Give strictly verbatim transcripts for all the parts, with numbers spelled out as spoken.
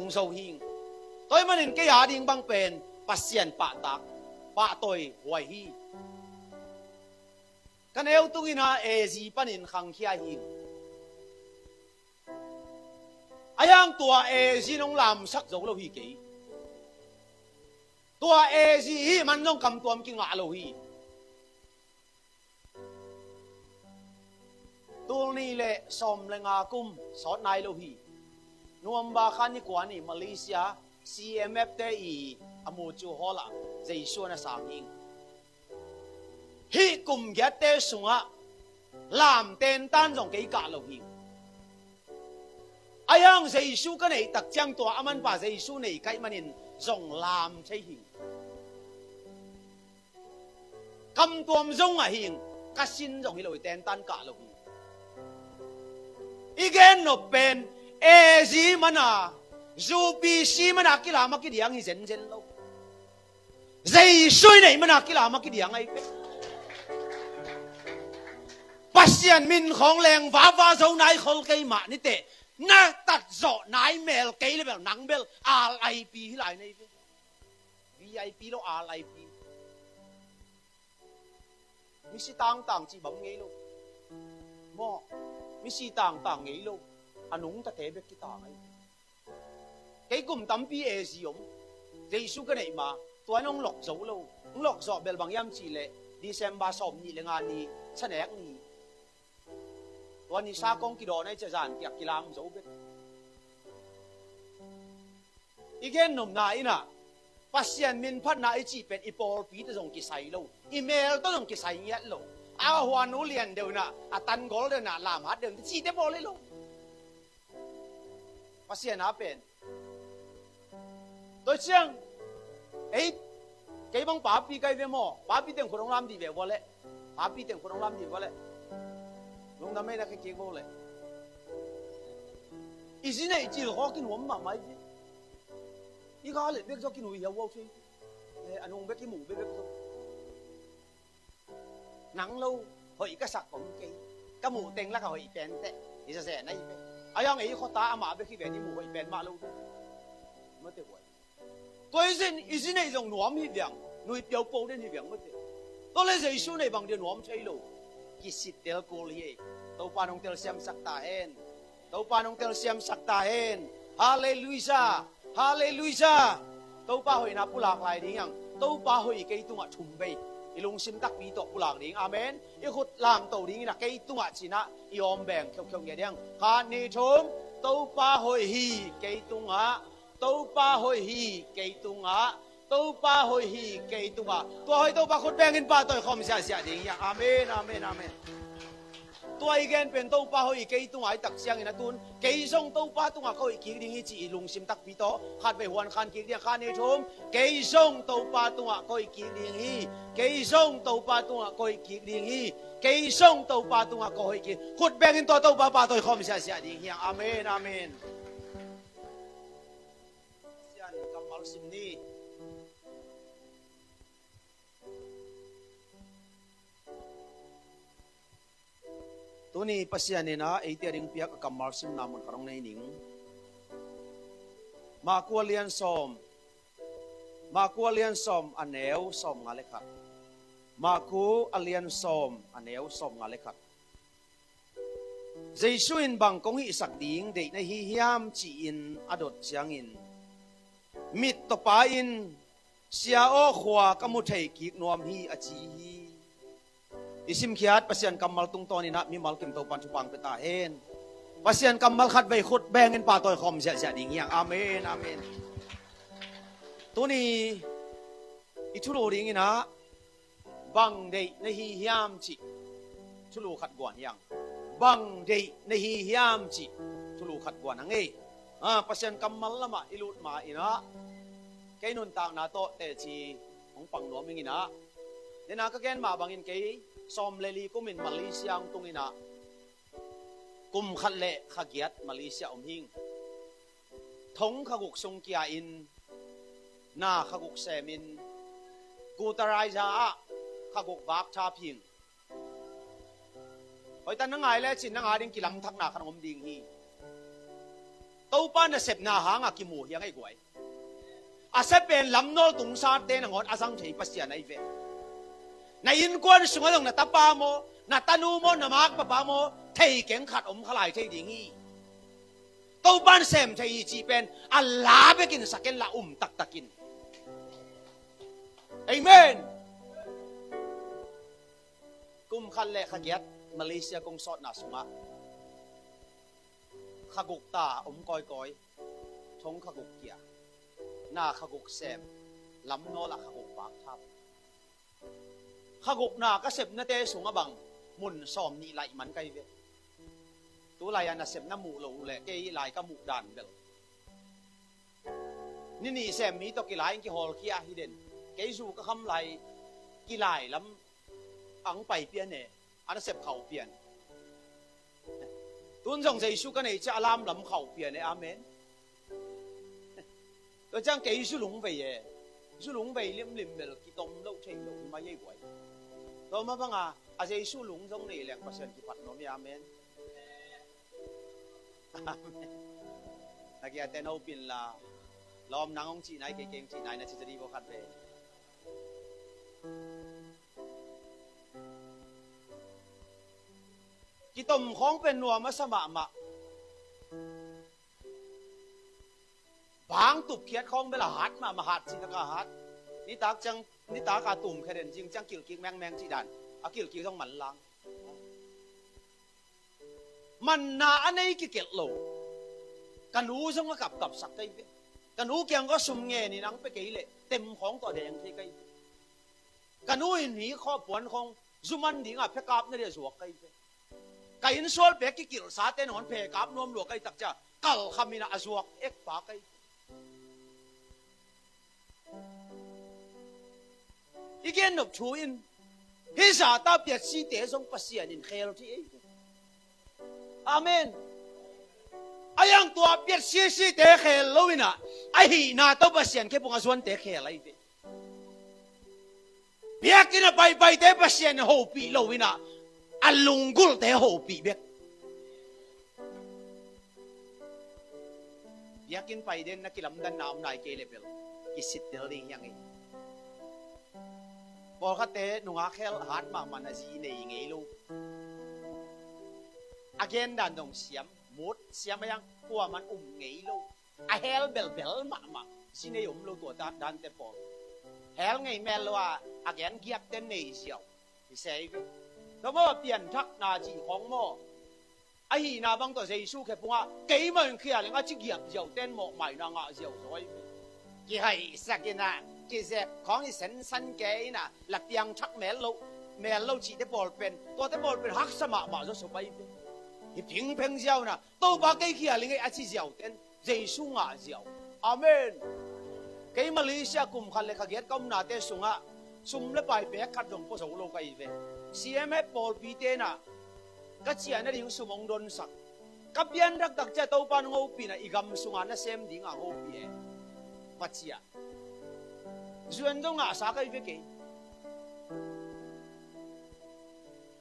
zo hing. Tua ahih manin kei a ding bang pen Pasian pahtak, pahtawi huai hi. Ka neu tungin ah A Z panin khangkhia hing. Ahi hang tua A Z nong lamsak zo lo hi kei. Tua A Z hih man zong kamtuam kingah lo hi. Tul nih le sawm le nga kum sawt nai lo hi. November kha ni kua ni Malaysia C M F te i a mucu hall ah Jesu na sang hing. Hih kum giatte sungah lam tentan zong kei kah lo hi. Ahi hang Jesu ka neih tak ciang tua a manpa Jesu nei ka hih manin zong lam thei hi. Kamtuam zong a hing, ka sin zong hi lo hi, tentan kah lo hi. I gen nop pen A Z mana, U P C mana kilam a kidiang hi zenzen lo. Jesu i neih mana kilam a kidiang ahi pek. Pasian min khawng leng vava zo nai khol kei mah niteh, na tat zawh nai mel kei le bel nang bel R I P hi lai nei ve. V I P lo, R I P. Misi tangtang cih bang ngei lo. Maw, misi tangtang ngei lo. A nungtate bek kitang ahi. Kei kum tampi A Z om. Jesu ka neih ma, tua in hong lok zo lo. Hong lok zawh bel bang hiam cih leh December sawm nih le nga ni, Chanek ni. Tua ni sa kong kidawn ahi ciah zan kiak kilam zo bek. I gen nopna in ah Pasian min phatna i cih pen i pawlpi tawh zong kisai lo, i mel tawh zong kisai ngiat lo. A huan uh lian deuh in ah, a tanggol deuh in ah, lamhat deuh in ah, cihte pawl hi lo. Pasian a pen. Tua ciang, ei, kei bang papi ka hi ve maw, papi teng khut hong lam dih ve vua leh. Papi teng khut hong lam dih vua leh. Lungdam ei na khe kik vua leh. I zi neih cil khawng kinuam mahmah hi ve. I ga let bek zaw kinuih hiau vua thei. Eh, a nung bek i muh bek bek zaw. Nang lo, hoih ka sak om kei. Ka muh teng lak a hoih pen teh. I zazen ahi ve. Ahi hang ei khuata amah bek hi ve, i muh hoih pen mah lo ve. Mate huai. Tua i zi, i zi neih zong nuam hi viang, nui piau po den hi viang mate. Tua leh Jesu neih bang dia nuam thei lo. Kisit tel kul hi ei. Topa nong telsiamsak ta hen. Topa nong telsiamsak ta hen. Halleluiah. Halleluiah. Topa hoihna pulak lai ding hiang. Topa hoih kei tungah thum vei. I lungsim takpi tawh pulak ding. Amen. I khut lamto ding in ah kei tungah ci-in ah i awm beng kheukheu ngiat hiang. Khat, nih, thum. Topa hoih hi kei tungah. Topa hoih hi kei tungah. Topa hoih hi kei tungah. Tua hoih Topa khut bengin pahtawi khawm siahsiah ding hiang. Amen, amen, amen. Tua i gen pen Topa hoih kei tungah i tak ciangin a tun, kei zong Topa tungah ka hoih kik ding hi ci i lungsim takpi tawh khatvei huan khan kik ding. Khat, nih, thum. Kei zong Topa tungah ka hoih kik ding hi. Kei zong Topa tungah ka hoih kik ding hi. Kei zong Topa tungah ka hoih kik. Khut bengin tua Topa pahtawi khawm siahsiah ding hiang. Amen, amen. Pasian kammal sim ni. Tuni Pasian in ah eite a ding piak a kammal simna mun khat hong nei ning. Maku a lian sawm. Maku a lian sawm a neu sawm nga le khat. Maku a lian sawm a neu sawm nga le khat. Jesu in bang kong hihsak ding deih na hi hiam ci-in a dot ciangin, mittawpa in, Sia aw, khua ka mu thei kik nuam hi, a ci hi. I simkhiat Pasian kammal tungtawn in ah mimal kim Topan thupha pia ta hen. Pasian kammal khatvei khut bengin pahtawi khawm siahsiah ding hiang. Amen, amen. Tuni i thulu ding in ah bang deih na hi hiam cih thulu khat guan hiang. Bang deih na hi hiam cih thulu khat guan hang ei. Ah, Pasian kammal lamah i lut ma in ah kei nuntakna tawh teci hong pang nuam ing in ah. Dena ka gen mah bangin kei sawm le li kumin Malaysia hong tung in ah kum khat le kha giat Malaysia om hing. Thong kha guk sung kia in, na kha guk semin, kutaraiza ah kha guk vak thap hing. Hoihtak na ngai lecin nang a ding kilamthakna khat om ding hi. Topa nasepna hanga kimu hi a ngei guai. A sia pen lamnawl tungsate nangawn a zang thei Pasian ahi ve. Na innkuan sungah zong na tapa maw, na tanu maw, na makpapa maw, thei keng khat om kha lai thei ding hi. Topan sem thei hi cih pen a la bekin sa ken la um taktakin. Amen. Kum khat le kha giat Malaysia kong sawtna sungah kha guk ta om kawikawi, thong kha guk kia, na kha guk sem, lamnawl ah kha guk bak thap. Kha guk na ka sepnate sungah bang mun sawm nih laih man kai ve. Tu lai-a nasepna muh loh uh leh kei lai ka muh dan bel ni nih sem mi tawh kilai in kihawlkhia hi den. Kei zu ka kham lai kilai lam ang pai pian e, a nasep khauh pian. Tun zong Jesu ka nei ciah a lam lam khauh pian e. Amen. Tua ciang kei zu lungvei e. Zu lungvei limlim bel kitom loh thei loh hi mai ei guai. Tua mah banga a Jesu lung zong nei leng Pasian kiphat nuam hi. Amen. Amen. Na kiate nopin la lawm nang hong cih nai kei kei hong cih nai na ci jadi bo khat ve. Kitom khawng pen nuam a sa mahmah. Bang tupkhiat khawng bel a hat mahmah, hat cih tak a hat. Nitak ciang, nitak a tum khe den zing ciang kilkik mengmeng cih dan a kilkik zong manlang. Manna a nei kikelh lo. Ka nu zong a kapkapsak kei ve. Ka nu kiang kong sum ngen in ang pe kei leh tem khawng tawh deng thei kei ve. Ka nu in ni khawh puan khawng zuman dinga phekap na dia zuak kei ve. Ka innsual pek kikilhsate nangawn phekap nuam lua kei tak ciah kalkham in a zuak ekpa kei. I gennop thu in hih zahta piatsite zong Pasian in khel thei ei ve. Amen. A yang tua piatsisite khel lo in a, a hihna tawh Pasian khe pung a zuante khel ahi ve. Biakinn a paipaite Pasian in hopih lo in a, a lunggulhte hopih bek. Biakinn pai den na kilamdanna om nai kei le bel kisittel ding hi a ngei. Pawlkhatte nungak khel hat mahmah na zi nei ngei lo. A gen dan dong siam, mut siam a yang kuaman um ngei lo. A hel belbel mahmah, zi nei om lo tua dan, dante pawl. Hel ngei mel lo a, a gen giapte nei ziau. Hi sei ve. Tua maw pianthakna cih khawng maw? A hihna bang tawh Jesu khe pungah keimah in khial in a ci giap ziau ten mawhmaina ngah ziau zaw hi. Kihaihsak in a, kizep khawng i sensan kei in a, la piangthak mel lo, mel lo cihte pawl pen, tuate pawl pen haksa mahmah zaw sop ahi ve. Hi phingpheng ziau in a, Topa kei khial in ngei a ci ziau ten Jesu ngah ziau. Amen. Kei Malaysia kum khat le kha giat ka omnate sungah sum le pai pek khat zong pua zo lo ka hi ve. C M F pawlpite in a ka ciah nading sum hong donsak. Ka pian taktak ciah Topa in hong hopih in a i gam sungah nasem dingah hong hopih e. Va ciah. Zuan zong ngahsa ka hi ve kei.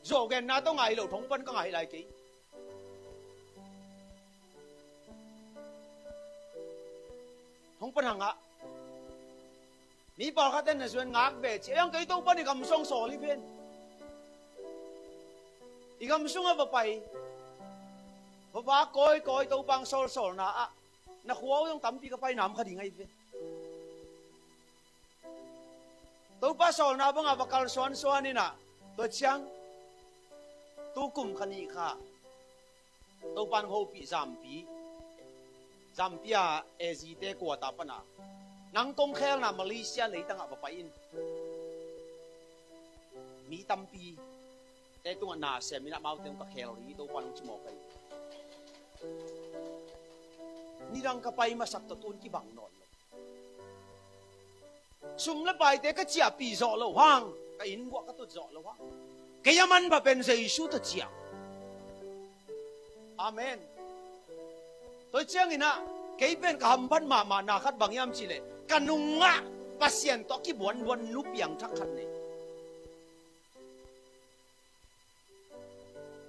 Zawhgenna tawh ngai lo thong pan ka ngai lai kei. Hong pan hang ah mi pawlkhat ten na zuan ngak ve ci a, ang kei Topa in i gam sung sawl hi ven. I gam sungah va pai, va va kawikawi Topa hong sawlsawlna ah na khua uh zong tampi ka pai nam kha ding ahi ve. Topa sawlna bangah va kalsuansuan in a, tua ciang tu kum kha nih kha Topa in hong hopih Zampi, Zampi a A Z te kuata pana nang kong khelna Malaysia leitangah va pai in. Mi tampi te tungah na sem in amaute hong ka khel hi Topa in hong ci mawk ahi. Nidang ka pai masak tawh tun kibang nawn lo. Sum le paite ka ciahpih zawh loh hang, ka inn guah ka tut zawh loh hang, kei a manpha pen Jesu tawh ciah. Amen. Tua ciangin ah kei pen ka hamphat mahmah na khat bang hiam cihleh ka nungah Pasian tawh kibuanbuan nu piangthak khat nei.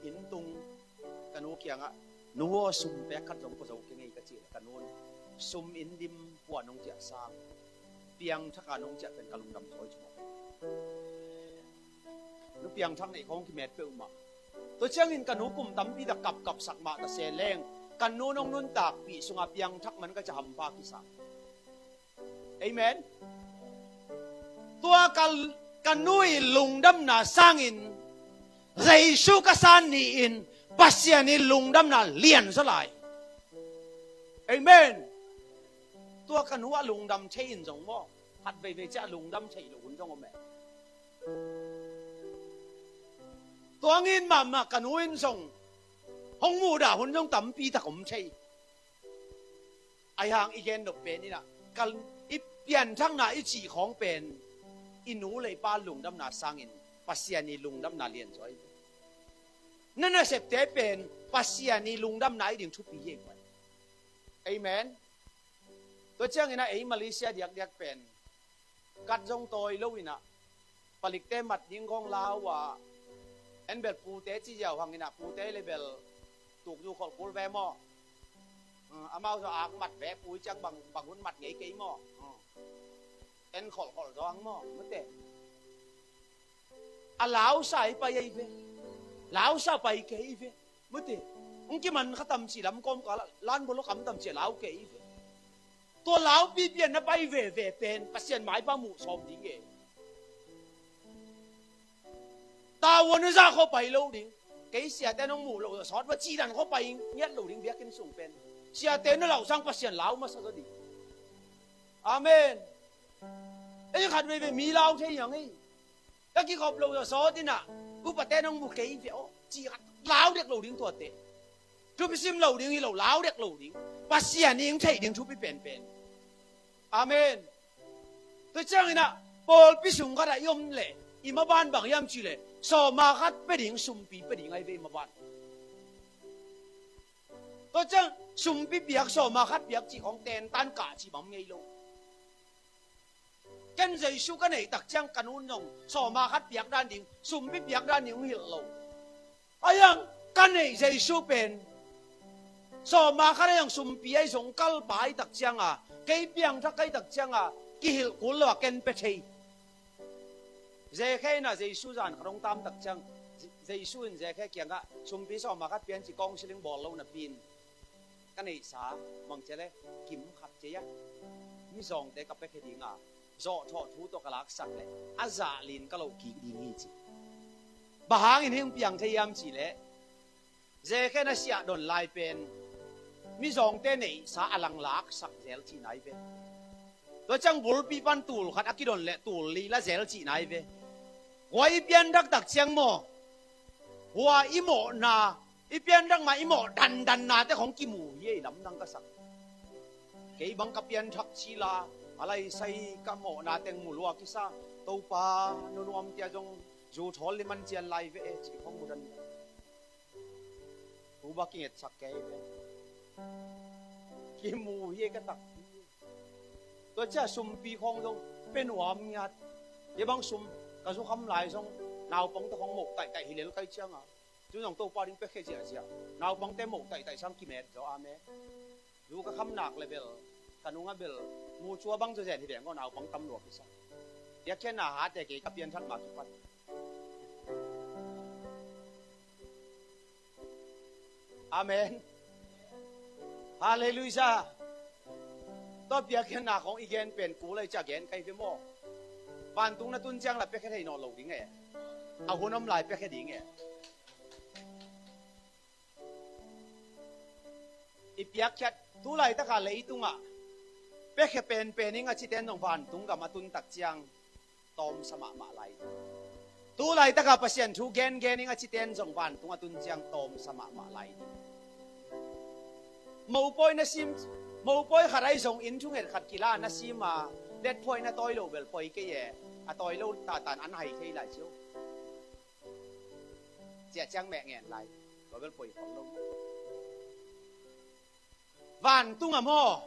Inn tung ka nu kiangah, "Nu aw, sum pek khat zong pua zo keng ei," ka cih leh, Ka nun sum in lim puan hong ciah sang, piangthak a nong ciah pen ka lungdam thawi thum. Nu piangthak neih khawng kimet peuhmah. Tua ciangin ka nu kum tampi tak kapkapsak mah ta se leng, ka nu nong nuntakpih sunga piangthak man ka ciah hampha kisa. Amen. Tua ka, ka nu i lungdamna sangin Jesu ka san ni-in Pasian i lungdamna lian zaw lai. Amen. Tua ka nu a lungdam thei in zong maw, khat veivei ciah a lungdam thei lo hun zong om e. Tua ngin mahmah ka nu in zong hong muhdah hun zong tampi tak om thei. Ahi hang i gen nop pen inah, ka, i pianthakna i cih khawng pen i nu le i pa lungdamna sangin Pasian i lungdamna lian zaw hi. Na nasepte pen Pasian i lungdamna i ding thupi hi. Amen. Tua ciangin ah ei Malaysia diakdiak pen kat zong tawi lo inah, palikte mat ding khawng lau a, en bel pute ci ziau hang inah, pute le bel tukzu kholh kul ve maw? Uh, amau zaw ak mat ve, pui ciang bang, bang hun mat ngei kei maw? Uh. En kholh kholh zaw hang maw? Mate. A lausa i pai ei ve. Lausa pai kei ei ve. Mate. Hong kiman kha tam ci lam kawm ka la, lan bolo kam tam ci a lau kei ei ve. Tua laupi pian na pai veve pen Pasian maipa muh sawm ding e. Tavuan a zah khawng pai lo ding. Kei siate nong muh loh sawt va cih dan khawng pai ngiat lo ding biakinn sung pen. Siate na lauh sang Pasian lau masa zaw ding. Amen. Ei khat veivei mi lau thei hiang ei. Ka kikhop loh zaw sawt inah, upate nong mu kei ve aw, ci khat lau dek lo ding tuate. Thupi sim lo ding hi lo, lau dek lo ding. Pasian i hong theih ding thupi penpen. Amen. Tua ciang inah, pawlpi sung khat ah i om leh, i maban bang hiam cih leh, sawma khat pia ding, sumpi pia ding ahi ve i maban. Tua ciang, sumpi piak, sawma khat piak cih khawng tentan kah cih bang ngei lo. Ken Jesu ka neih tak ciang ka nun zong sawma khat piak dan ding, sumpi piak dan ding hong hilh lo. Ahi hang ka neih Jesu pen sawma khat ahi hang sumpi ahi zong kalpa ahi tak cianga, kei piangthak ahi tak cianga, kihilh kul lo a ken pia thei. Zekhe inah Jesu zan khat hong tam tak ciang, Je-, Jesu in Zekhe kiangah sumpi sawma khat pia in ci counseling bawl lo napi in, ka neihsa mangcia le kim khat cia, mizawngte ka piakhia dinga, zawhthawh thu tawh ka laksak leh a zah lin ka loh kik ding hi ci. Bang hangin hih hong piang thei hiam cih leh, Zekhe na siah don lai pen mizawngte neihsa a lang laksak zel cihna hi ve. Tua ciang bulpi pan tul khat a kidon leh tul li la zel cihna hi ve. Hua i pianthak tak ciang maw, hua i mawhna, i pianthak mah i mawh dandannate khawng kimu hi ei, lamdang ka sak. Kei bang ka pianthak cila a laisai ka mawhna teng mu lua kisa, Topa nunuamte ah zong zu thawl liman cian lai ve e cih khawng mu dandan. Hu bak kingetsak kei ve. Kimu hi ei ka tak. Tua ciah sumpi khawng zong pia nuam ngiat. Hih bang sum ka zukham lai zong naupangte khawng moh taihtaih hi lel kai cianga. Tu zong Topa ding piakhia ziahziah. Naupangte moh taihtaih sang kimet zaw, amen. Zu ka kham nak le bel, ka nungah bel, mu cua bang zaw zen hi veng aw, naupang tam lua kisa. Piakkhiatna hate kei ka pianthak ma kipan. Amen. Halleluiah. Tua piakkhiatna khawng i gen pen kul ai cia gen kai ve maw? Vantung na tun ciang la piakhia thei nawn lo ding e. A hun om lai piakhia ding e. I piakkhiat tu laitaka leitungah piakhia penpen ing a citen zong vantung gam a tun tak ciang tawmsa mahmah lai ding. Tu laitaka Pasian thu gengen ing a citen zong vantung a tun ciang tawmsa mahmah lai ding. Mopawi na sim, mopawi khat ahi zong in thunget khat kila na sima, letphuai na tawi lo bel poi kei e, a tawi lo tatan an hai thei lai cio. Ciah ciang meh ngen lai, tua bel poi khol lo. Vantung a maw,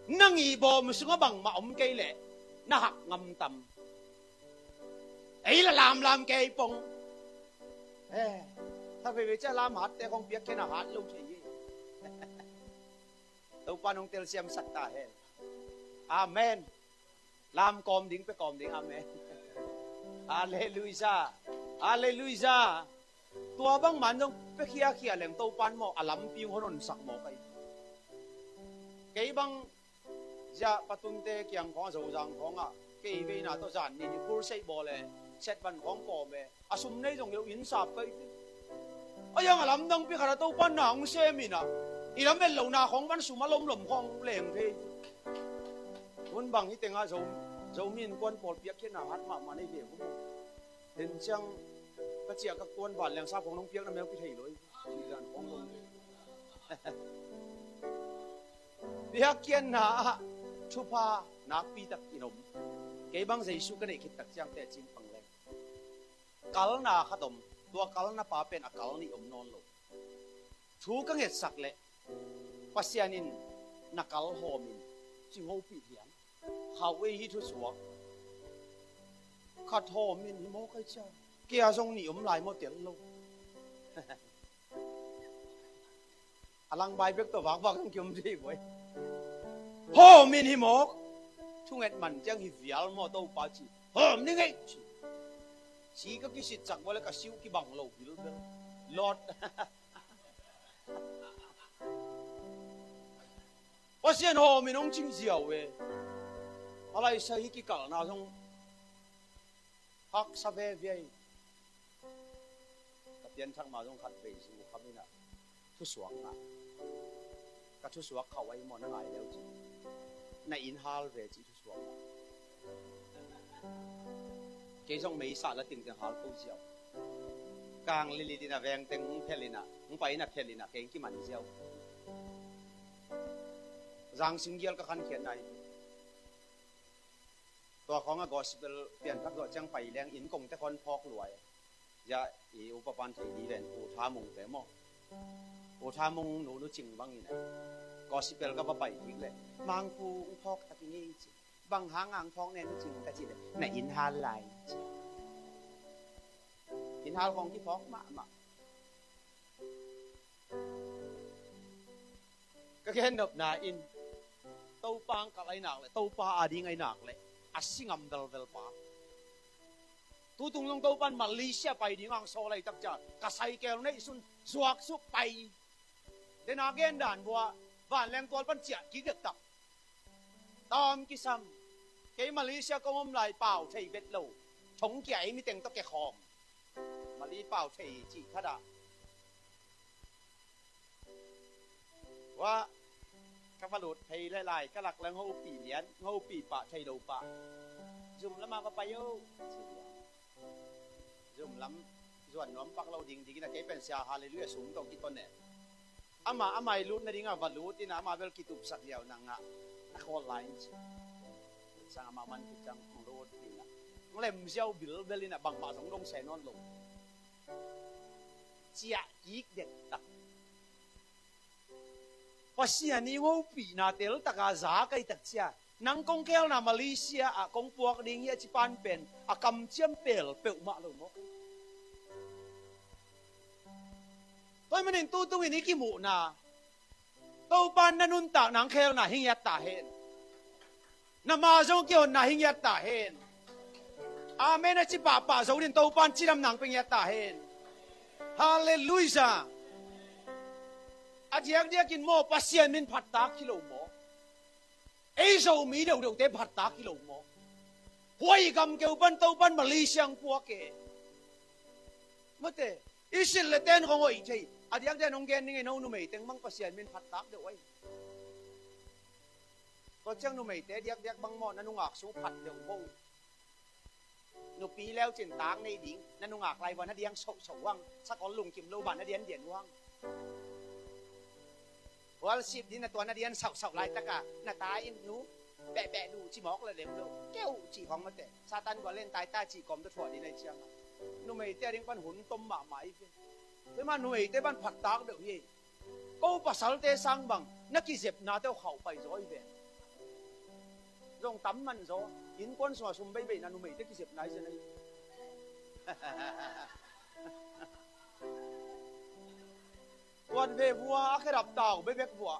nang i bawm sungah bangmah om kei leh na hak ngam tam? Ei la lamlam kei pong. Eh, tha veivei ciah lam hatte khawng piakkhiatna hat lo thei hi. Topa nong telsiamsak ta hen. Amen. Lam kawm ding, pe kawm ding. Amen. Halleluiah. Halleluiah. Tua bang man zong pe khiakhia leng Topan maw a lampi hong honsak maw kai. Kei bang zia Patunte kiang khawng a Zozang khawng ah kei veina tawh zan ni ni khur sei bawl e. Set van khawng kawm e. A sum nei zong leu inn sap kai. A yang a lamdang pi khat a Topan na hong sem in ah i lam et lo na khawng van sum a lomlom khawng leng thei. Hun bang hi tengah Zo, Zomi innkuan pawl piakkhiatna hat mahmah nei ve uh. Ten ciang ka ciah ka kuan vanleng sap khawng nong piakna mel kithei lo i. Zan khawng lo. Piakkhiatna ah thupha nakpi tak in om. Kei bang Jesu ka neih khit tak ciang teh cin pang leng kalna khat om, tua kalna pa pen a kal nih om nawn lo. Thu ka ngetsak leh Pasian in na kal hawm in cing hopih hiam? Khau ei hi thusuak. Khat hawm in hi maw kai cia. Kei a zong nih om lai maw tel lo. A lang bai bek tawh vakvak ang kiom thei buai. Hawm in hi mawk. Thunget man ciang hi vial maw Topa ci. Hawm ni ngei ci. Ci ka kisitsak buai le ka siu kibang lo bilbel. Lord. Pasian hawm in hong cing ziau e. A laisa hi kikalna zong haksa veve ai. Ka pianthak ma zong khat vei zu kham in ah thusuak ngah. Ka thusuak khauh ahi maw na ngai leu ci. Na inn hal ve ci thusuak ngah. Kei zong meisa la tingteng hal ko ziau. Kang lilit in a veng teng hong phel in ah hong pai in a phel in ah kei hong kiman ziau. Zang singgial ka khankhiat nai. Tua khawng a gospel pianthak zawh ciang pai leng inn kongte khawng phawk luai. Zia i upa pan thei ni ven u tha mung te maw? U tha mung nu nu cing bangin a gospel ka va pai kik leh mangpu u phawk tak i ngei ci. Bang hang ang phawk nen nu cing ka ci leh na inn hal lai ci. Inn hal khawng kiphawk mahmah. Ka gennopna in Topa ang kal ai nak le Topa a ding ai nak le a si ngam velvel pa. Tutung zong Topa in Malaysia pai ding ang sawl ai tak cia ka saikel neih sun zuak suk pai. Dena gen dan bua vanleng tual pan ciah kik dektak. Tawm kisam kei Malaysia kong om lai pau thei bet lo. Thong kia ei miteng tawh kekhawm Mali pau thei cih khat ah Wah, ka va lut phei le lai ka lak le ngopih lian ngopih pah thei lo pah. Zum lamah va pai o. Zum lam zuan nuam pak lo ding ding in a kei pen sia halleluiah sum tawh kiton e. Amah amah i lut nading a va lut in a amah bel kitupsak liau nangah a khawl lai in ci. Sang amah man kicang lut in a lem ziau bilbel in a bangmah zong dong se nawn lo. Ciah kik dektak. Pasian i ngopihna teltaka za kai tak cia nang kong khelna Malaysia ah kong puak ding hi a ci pan pen a kamciam pel peuhmah lo maw? Tua manin tutungin i kimuhna Topa na nuntak nang khelna hi ngiat ta hen. Na ma zong kihonna hi ngiat ta hen. Amen a ci pahpah zo din Topan cidam nang pe ngiat ta hen. Halleluiah. A diakdiakin maw Pasian min phattak hi lo maw? Ei Zomi deuhdeuhte phattak hi lo maw? Huai gam keu pan Topan Malaysia ang puak e. Mate i sil le ten khong hoih thei. A diakdiak nong gen ning ei no numei teng mang Pasian min phattak deuh ai. Tua ciang numeite diakdiak bang maw na nungak sung phat deuh bo. Nupi leu cin tak nei ding na nungak lai bua na diang sohsoh uang sakol lungkim lo bang na dian dian uang. Hualsip din na tua na dian sauhsauh laitaka na ta in nu behbeh duh ci mawk le lem lo keuh cih khawng mate. Satan gual len taita cih kawm tua thuah din ai cianga numeite a ding pan hun tom mahmah i ve. Tua mah numeite pan phattak deuh hi. Ko pasalte sang bang na kizepnate uh khauh pai zaw i ve. Zong tam man zaw innkuan sungah sum beibeina numeite kizepna i zen ahi. Tuat ve vua a khedap tau bebek vua.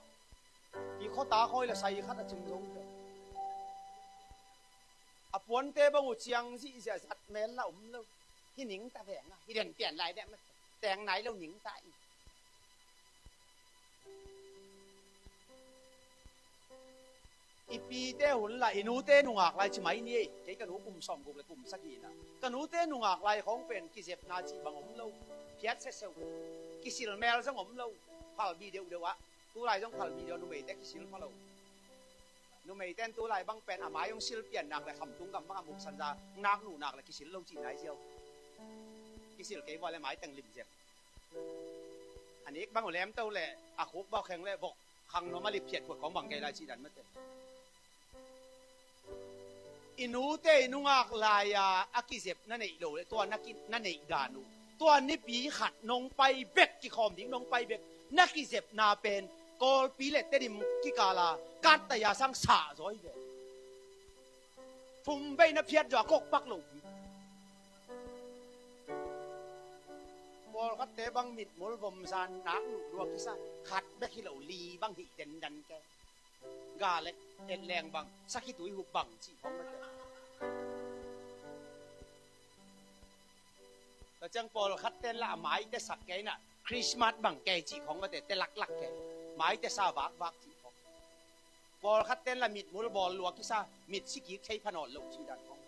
I khuata khawi le sai khat a cing zo ve. A puante bang uh ciang zihziah zat mel la om lo. Hi ning ta veng a hi den pian lai deh ma teng nai lo ning ta i. I pite hun la i nute nungak lai ci mai ni ei. Kei ka nu kum sawm guk le kum sagihna ka nute nungak lai khawng pen kizepna cih bang om lo. Phiat seseu kisil mel zong om lo. Phalbi deuhdeuh ah tulai zong phalbi deuh numeite kisil pha lo. Numeiten tulai bang pen a mai hong sil pian nak le khamtung gam bang a muksan za nak nu nak le kisil lo cih nai ziau. Kisil kei vua le mai teng lim zep. A nik bang uh lemto le a khuk bau kheng le vok khang nuam a liphiat khuat khawng bang kei lai cih dan mate. I nute i nungak lai-a a kizep na neih lo le tua na neih dan uh tua nipi khat nong pai bek kikhawm ding nong pai bek na kizepna pen Kawlpi le Tedim kikala kattaya sang sah zawi ve. Thum bei na phiat zaw a kokpak lo. Pawlkhatte bang mitmul vom zan nak luh lua kisa khat bek hi lo li bang hih dendan ke. Ga le et leng bang sakhi tui hup bang cih khawng mate. Tua ciang pawlkhat ten la a maite sak kei na Christmas bang kei cih khawng mate te laklak kei. Maite sa vakvak cih khawng. Pawlkhat ten la mitmul bawl lua kisa mit sikik thei phanawt lo cih dan khawng.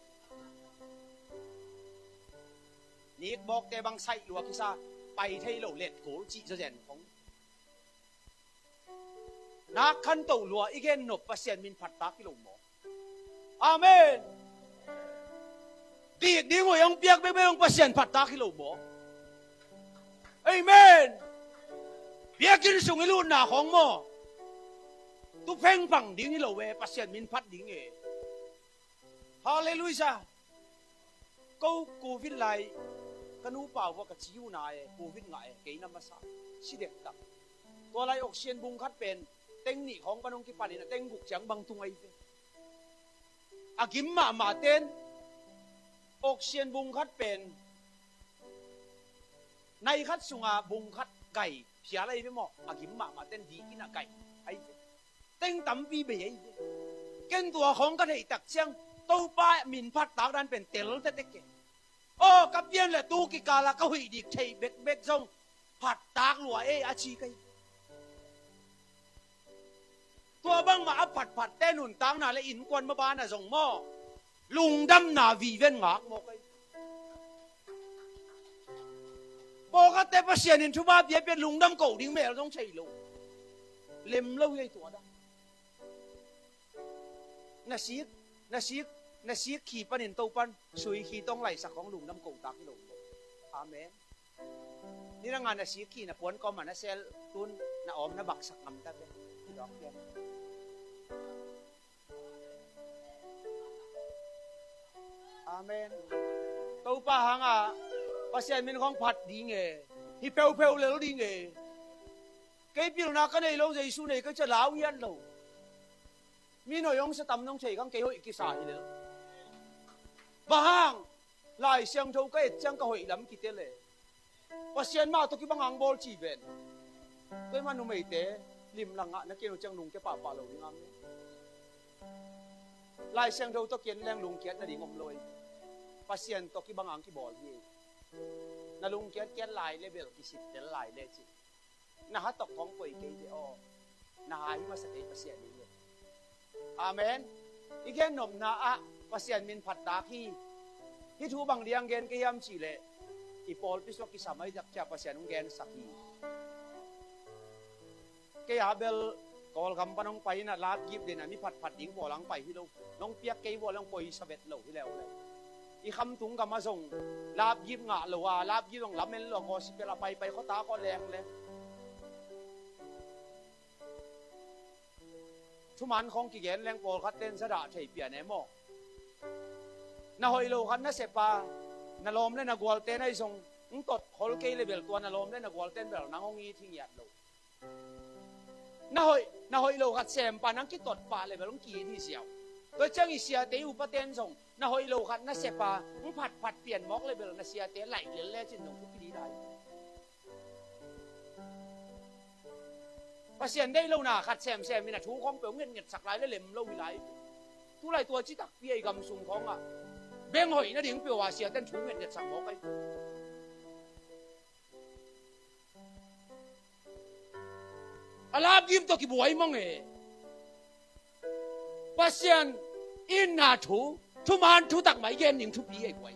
Nik bawkte bang saih lua kisa pai thei lo let kul cih zawzen khawng. Nak khanto lua i gen nop Pasian min phattak hi lo maw? Amen. Dik ding uh i hong piak bekbek hong Pasian phattak hi lo maw? Amen. Biakinn sung i lutna khawng maw? Tu phengphang ding hi lo e Pasian min phat ding e. Halleluiah. Ko covid lai ka nupa vua ka ci uh na e covid ngah e kei na masa si dektak. Tua lai oxygen bung khat pen teng nih khawng pan hong kipanin a teng guk ciang bang tung ahi ve. A gim mahmah ten oxygen bung khat pen nai khat sunga bung khat gai phial ahi ve maw? A gim mahmah ten dikin a gai ahi ve. Teng tampi bei ahi ve. Ken tua khawng ka theih tak ciang Topa min phattak dan pen tel tete ke. Aw ka pian le tu kikala ka huih dik theih bekbek zong phattak lua ei a ci ka hi. Tua bangmah a phatphatte nuntakna le innkuan mabana zong maw lungdamna viven ngak maw ka hi. Pawlkhatte Pasian in thupha piapia lungdam ko ding mel zong thei lo. Lem lo hi ei tua dah. Na sik na sik na sik khi panin Topan sui khi tong laisak hong lungdam kotak hi lo. Amen. Ni na nga na sik khi na puan kawm a na sel tun na awm na baksak ngam ta ve. Hi dawk pian. Amen. Topa hanga Pasian min khawng phat ding e. Hi pheupheu lel ding e. Kei pilna ka nei lo Jesu nei ka cia lau ngiat lo. Min hoih hong sa tam nong thei kang kei hoih kisa hi lel. Bang hang Lai Siangtho ka et ciang ka hoih lam kitel e. Pasian mah tawh kibang ang bawl ci ven. Tua i mah numeite limlang ah na kian uh ciang lungkia pahpah lo ding amen. Lai Siangtho tawh kian leng lungkiat nading om lo ei. Pasian tawh kibang ang kibawl hi ei. Na lungkiat kiat lai le bel kisittel lai le ci. Na ha tawh kong poi kei ve aw. Na ha hi masa kei Pasian in ve. Amen. I gen nopna ah Pasian min phattak hi. Hih thu bang diang gen kei hiam cihleh i pawlpi suak kisam ahi zak cia Pasian hong gensak hi. Kei a bel Kawlgam pan hong pai inah lapgip den a mi phatphat ding pawl ang pai hi lo. Nong piak kei vua le hong poisa vet lo hi leu le. I khamtung gam a zong lapgip ngah lo a lapgip zong lamen lo a gospel a paipai khuata khualeng le thuman khawng kigen leng pawlkhat ten zadah thei pian e maw? Na hoih lo khat na sepa na lawm le na gualte na i zong ng tot khol kei le bel tua na lawm le na gualten bel nang hong it hi ngiat lo. Na hoih na hoih lo khat sempa nang kitot pah le bel hong ki-it hi ziau. Tua ciang i siate i upaten zong na hoih lo khat na sepa ng phatphat pian mawk le bel na siate laih lel le cin zong thupi didai. Pasian deih lohna khat semsem in a thu khawng peuh ngetngetsak lai le lem lo hi lai. Tulai tua ci takpi a i gam sung khawngah beng hoih nading peuh a siaten thu ngetngetsak mawk ahi. A lapgim tawh kibuai mawng e. Pasian itna thu, thuman thutak mah i gen ding thupi ei guai.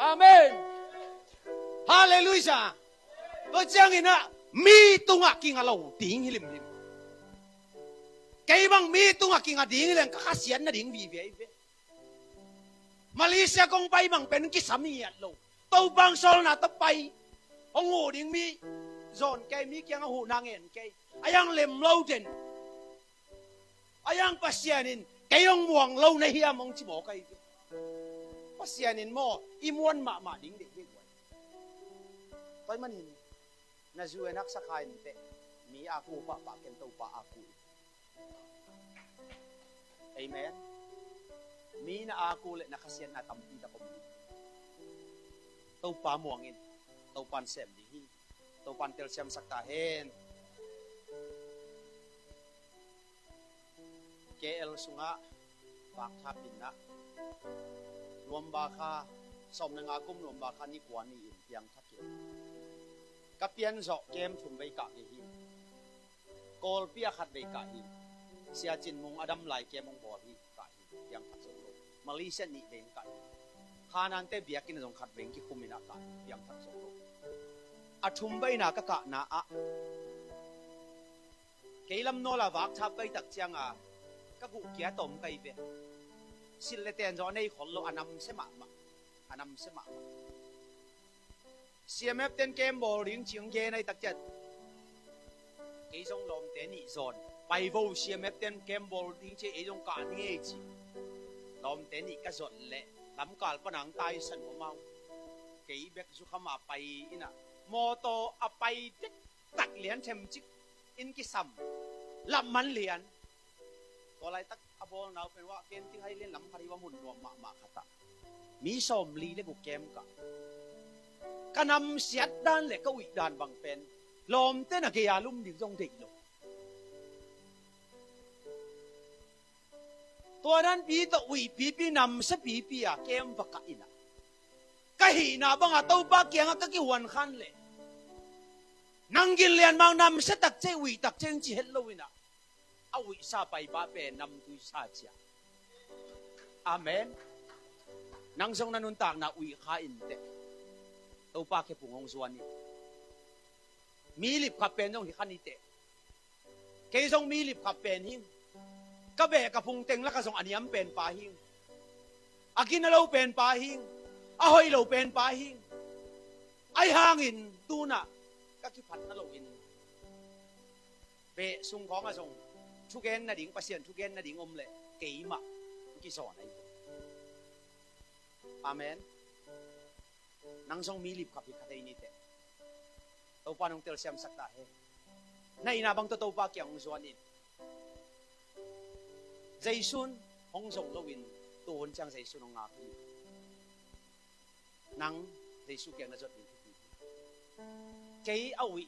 Amen. Halleluiah. Tua ciangin ah mi tungah kinga lo ding hi limlim. Kei bang mi tungah kinga ding hi leng ka khasiat nading vive hi ve. Malaysia kong pai bang pen kisam hi ngiat lo. Topa hong sawlna tawh pai. Hong huh ding mi zawn kei, mi kiangah huhna ngen kei. A yang lem lo den. A yang Pasian in kei hong muang lo na hiam hong ci mawk ahi ve. Pasian in maw i muan mahmah ding deih hi guai. Tua ahih manin na zu en haksa kha in teh, mi a ku pahpah ken Topa a ku. Amen. Mi na a ku le na khasiatna tampi tak om hi. Topa muang in, Topan sem ding hi. Topan telsiamsak ta hen. K L sungah vakthap in ah, November kha, sawm le nga kum November kha ni kua ni-in piangthak in, ka pian zawh kem thum vei kah ngei hi. Kawlpi ah khat vei kah hi. Sia Cin Mung a dam lai kem hong bawl hi, kah hi, piangthak zo lo. Malaysia nih vei kah hi. Khanante biakinn ah zong khat vei kikhum in ah kah hi, piangthak zo lo. A thum veina ka kahna ah kei lam nawl a vakthap ka hih tak cianga ka guh kia tawm ka hi ve. Silh le ten zawh a nei khol lo, a namsia mahmah, a namsia mahmah. C M F ten kem bawl ding ci hong gen a hih tak ciang kei zong lawmte nih zawn pai vo, C M F ten kem bawl ding ci ei zong kah ni ei ci. Lawmte nih ka zon leh lamkal pana hong taisan uh amau. Kei bek zukham a pai in ah mawtaw a pai dektak lian themcik in kisam, lamman lian. Tua laitak a bawlna uh pen wah ken ting hai lian lam khat hi, va mun nuam mahmah khat ah mi sawmli le guk kem kah. Ka namsiat dan le ka uih dan bang pen lawmte na gei a lum ding zong deih lo. Tua dan pi tawh uih pipi, namsia pipi a kem va kah in ah ka hihna bangah Topa kiangah ka kihuan khan leh nang gin lian mang namsia tak cei, uih tak cei hong ci het lo in ah a uihsa paipa pen namtui sa cia. Amen. Nang zong na nuntakna uih kha in teh, Topa khe pung hong zuan in. Mi lipkhap pen zong hi kha ni teh. Kei zong mi lipkhap pen hing. Ka beh ka phung teng lakah zong a niam pen pa hing. A gina lo pen pa hing. A hoih lo pen pa hing. Ahi hangin tunah ka kiphatna loin beh sung khawngah zong thugen nading, Pasian thugen nading om leh keimah hong kizawn ahi. Amen. Nang zong mi lipkhap hi kha thei ni teh. Topa nong telsiamsak ta hen. Na itna bang tawh Topa kiang hong zuan in. Jesu'n hong zong loin tu hun ciang Jesu'n hong ngak hi. Nang Jesu kiang na zot ding thupi hi. Kei a uih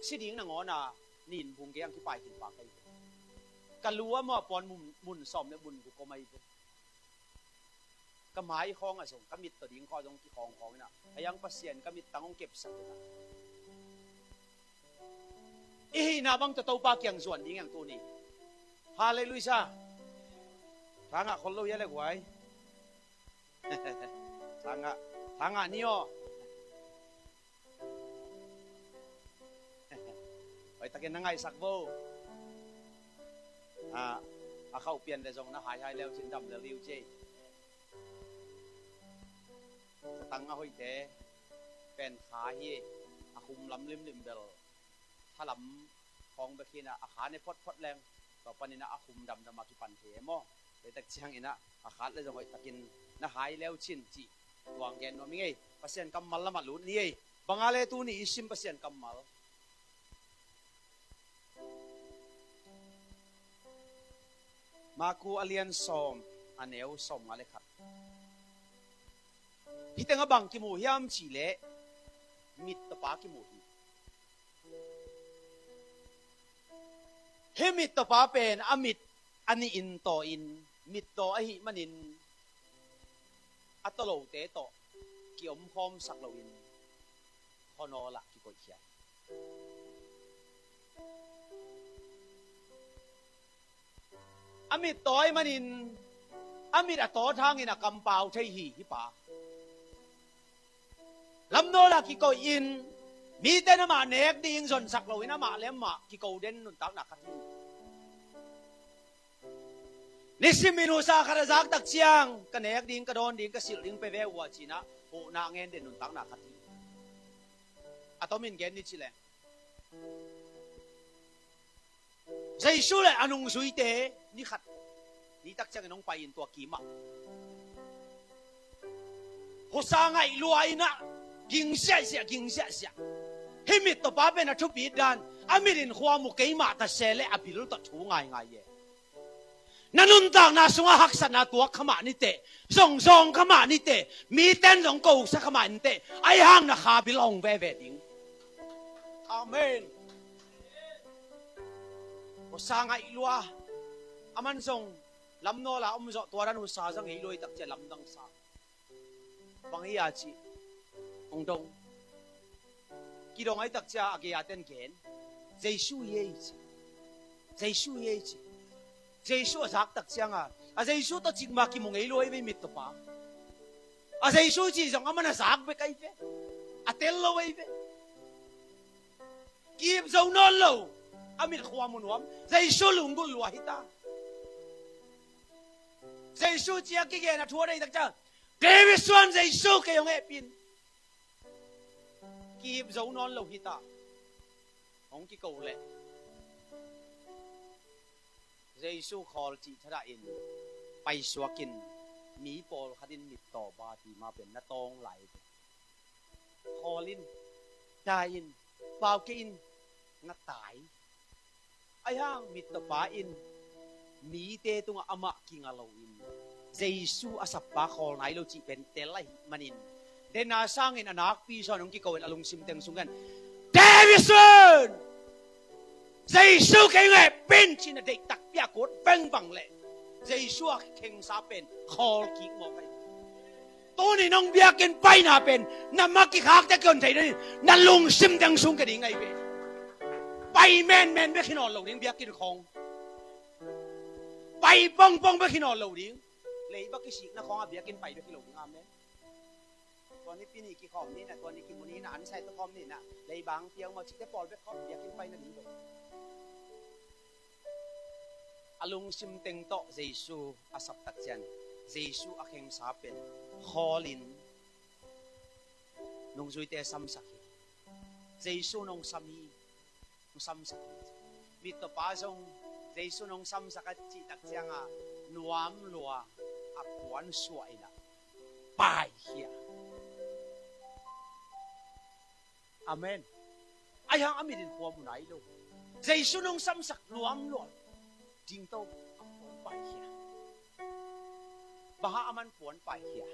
si ding nangawn a nin bung gei ang kipai khin pa ka hi. Ka lu a maw a pawn mun, mun sawm le mun guk om ahi ve. Ka mai khawngah zong, ka mit tawh ding khawng zong kikhawng khawng in ah, a yang Pasian ka mittang hong kepsak in ah, i hihna bang tawh Topa kiang zuan ding ang tuni. Halleluiah. Thangah khol lo hia le guai. Thangah, thangah ni aw. Hoihtakin na ngaihsak bo. A, a khauh pian le zong na haihai leu cin dam le liu cei. Ka tang a hoihte pen kha hi. A khum lam limlim bel thalam khawng bek hi in ah, a kha ne photphot leng tua panin ah a khum damdam a kipan thei e maw? Leitak ciangin ah a khat le zong hoihtakin na hai leu cin cih tuang gen nuam ing ei. Pasian kammal lamah lut ni ei. Bang a le tuni i sim Pasian kammal, Maku a lian sawm, a neu sawm nga le khat. Hih tengah bang kimu hiam cih leh mit tawh pa kimu hi. Hih mittawpa pen a mit a nihin taw in, mittaw ahih manin a tawlote tawh kiomkhawmsak loin khuanawl ah kikoihkhia hi. A mittaw ahih manin a mit a tawt hangin a kampau thei hi hih pa. Lamnawl ah kikoih in, mite in amah nek ding zonsak loin amah le amah kiko den nuntakna khat hi. Nisimin husa khat a zak tak ciang, ka nek ding, ka dawn ding, ka silh ding pia ve uh a, ci-in ah huhna ngen den nuntakna khat hi. A tomin gen ni ci leng, Jesu le a nungzuite ni khat, ni tak ciangin hong pai in tua kim ah husa ngaih lua in ah, ging ziahziah, ging ziahziah. Hih mittawpa pen a thupit dan, a mit in khua mu keimah ta se leh a bil tawh thu ngaingai e. Na nuntakna sungah haksatna tuak kha mah ni teh, zongzong kha mah ni teh, mite in zong kosa kha mah ni teh, ahih hang na kha bil hong veve ding. Amen. Husa ngaih lua. Aman zong lamnawl ah om zawh, tua dan husa zang hi lua, i tak ciang lamdang sa. Bang hi a cih hong dong. Kidong a, i tak ciang a gei a ten gen, Jesu hi ei ci. Jesu hi ei ci. Jesu a zak tak ciang a, a Jesu tawh cikmah kimu ngei lua ei ve mittawpa. A Jesu cih zong aman a zak bek ahi ve. A tel lo ahi ve. Ki-ip zo nawn lo. A mit khua mu nuam. Jesu lunggulh lua hi ta. Jesu ciang kigen a thu a deih tak ciang, David suan Jesu, kei hong hehpih in. Ki-ip zo nawn lo hi ta. Hong kiko leh Jesu khawl cih thadah in paisuak in, mi pawlkhat in mittaw ba ti ma pen na tawng lai ve. Khawl in, dai in, pau kei in, na tai. Ahih hang mittawpa in mite tungah amah kinga loin Jesu a sappa khawl nai lo cih pen tel ahih manin, den a sangin a nakpi zawn hong kiko in a lungsim teng sung ken, David suan Jesu, kei hong hehpih in, ci-in a deih takpi a kut vengvang leh Jesu a khengsa pen khawl kik mawk ahi. Tuni nong biakinn paina pen na ma kikhakte kion thei dingin na lungsim teng sung kei ding ahi ve. Pai menmen bek hi nawn lo ding biakinn khawng. Pai pongpong bek hi nawn lo ding. Leiba kisikna khawng a biakinn pai bek hi lo ding. Amen. Tua ni pi ni kikhawm ni na, tua ni kimu ni na, an sai tua khawm ni na, leiba hong piang maw cihte pawl bek khawm biakinn pai na ding ve. A lungsim teng tawh Jesu a sap tak ciang, Jesu a khengsa pen khawl in nungzuite samsak hi. Jesu nong sam hi, nong samsak hi. Mittawpa zong Jesu nong samsak a cih tak ciang a nuam lua a puan suah in a paikhia. Amen. Ahih hang a mit in khua mu nai lo. Jesu nong samsak nuam lua ding to, a puan paikhia. Bang hang aman puan paikhia?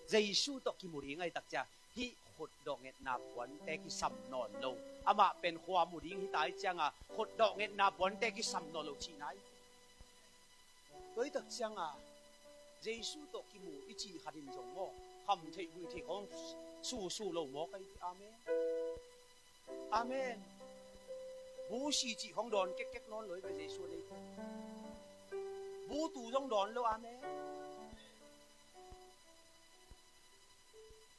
Jesu tawh kimu ding ahi tak ciang hih khut dawhngetna puante kisam nawn lo. Amah pen khua mu ding hi ta ahih ciang a khut dawhngetna puante kisam nawn lo cihna hi. Tua hi tak ciang a Jesu tawh kimu i cih khat in zong maw, kham theih guih theih khawng susu lo mawk ahi. Amen. Amen. Bu si cih khawng dawn kekkek nawn lo hi ve Jesu a nei. Bu tu zong dawn lo. Amen.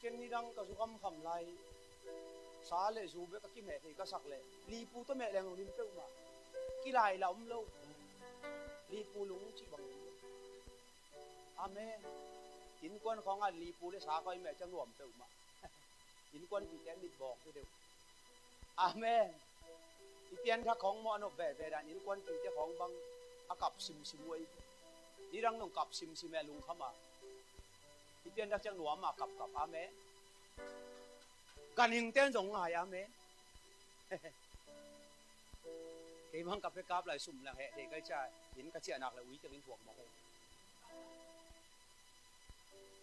Ken nidang ka zu khamkham lai, sa le zu bek a kimeh thei ka sak leh lipu tawh meh leng lungdam peuhmah. Kilai la om lo. Lipu lung cih bang hi. Amen. Innkuan khawng a lipu le sa khawng i meh ciang nuam peuhmah. Innkuanpihte mitbawk deuh. Amen. I pianthak khawng maw a nop veve dan innkuanpihte khawng bang a kap simsim uh ahi. Nidang nong kap simsim e lungkham a. I pianthak ciang nuam a kapkap. Amen. Ganhingte in zong ngai. Amen. Kei bang ka pekap lai sum lang heh thei kai cia in ka ciahnak le ui ciangin thuak mawk e.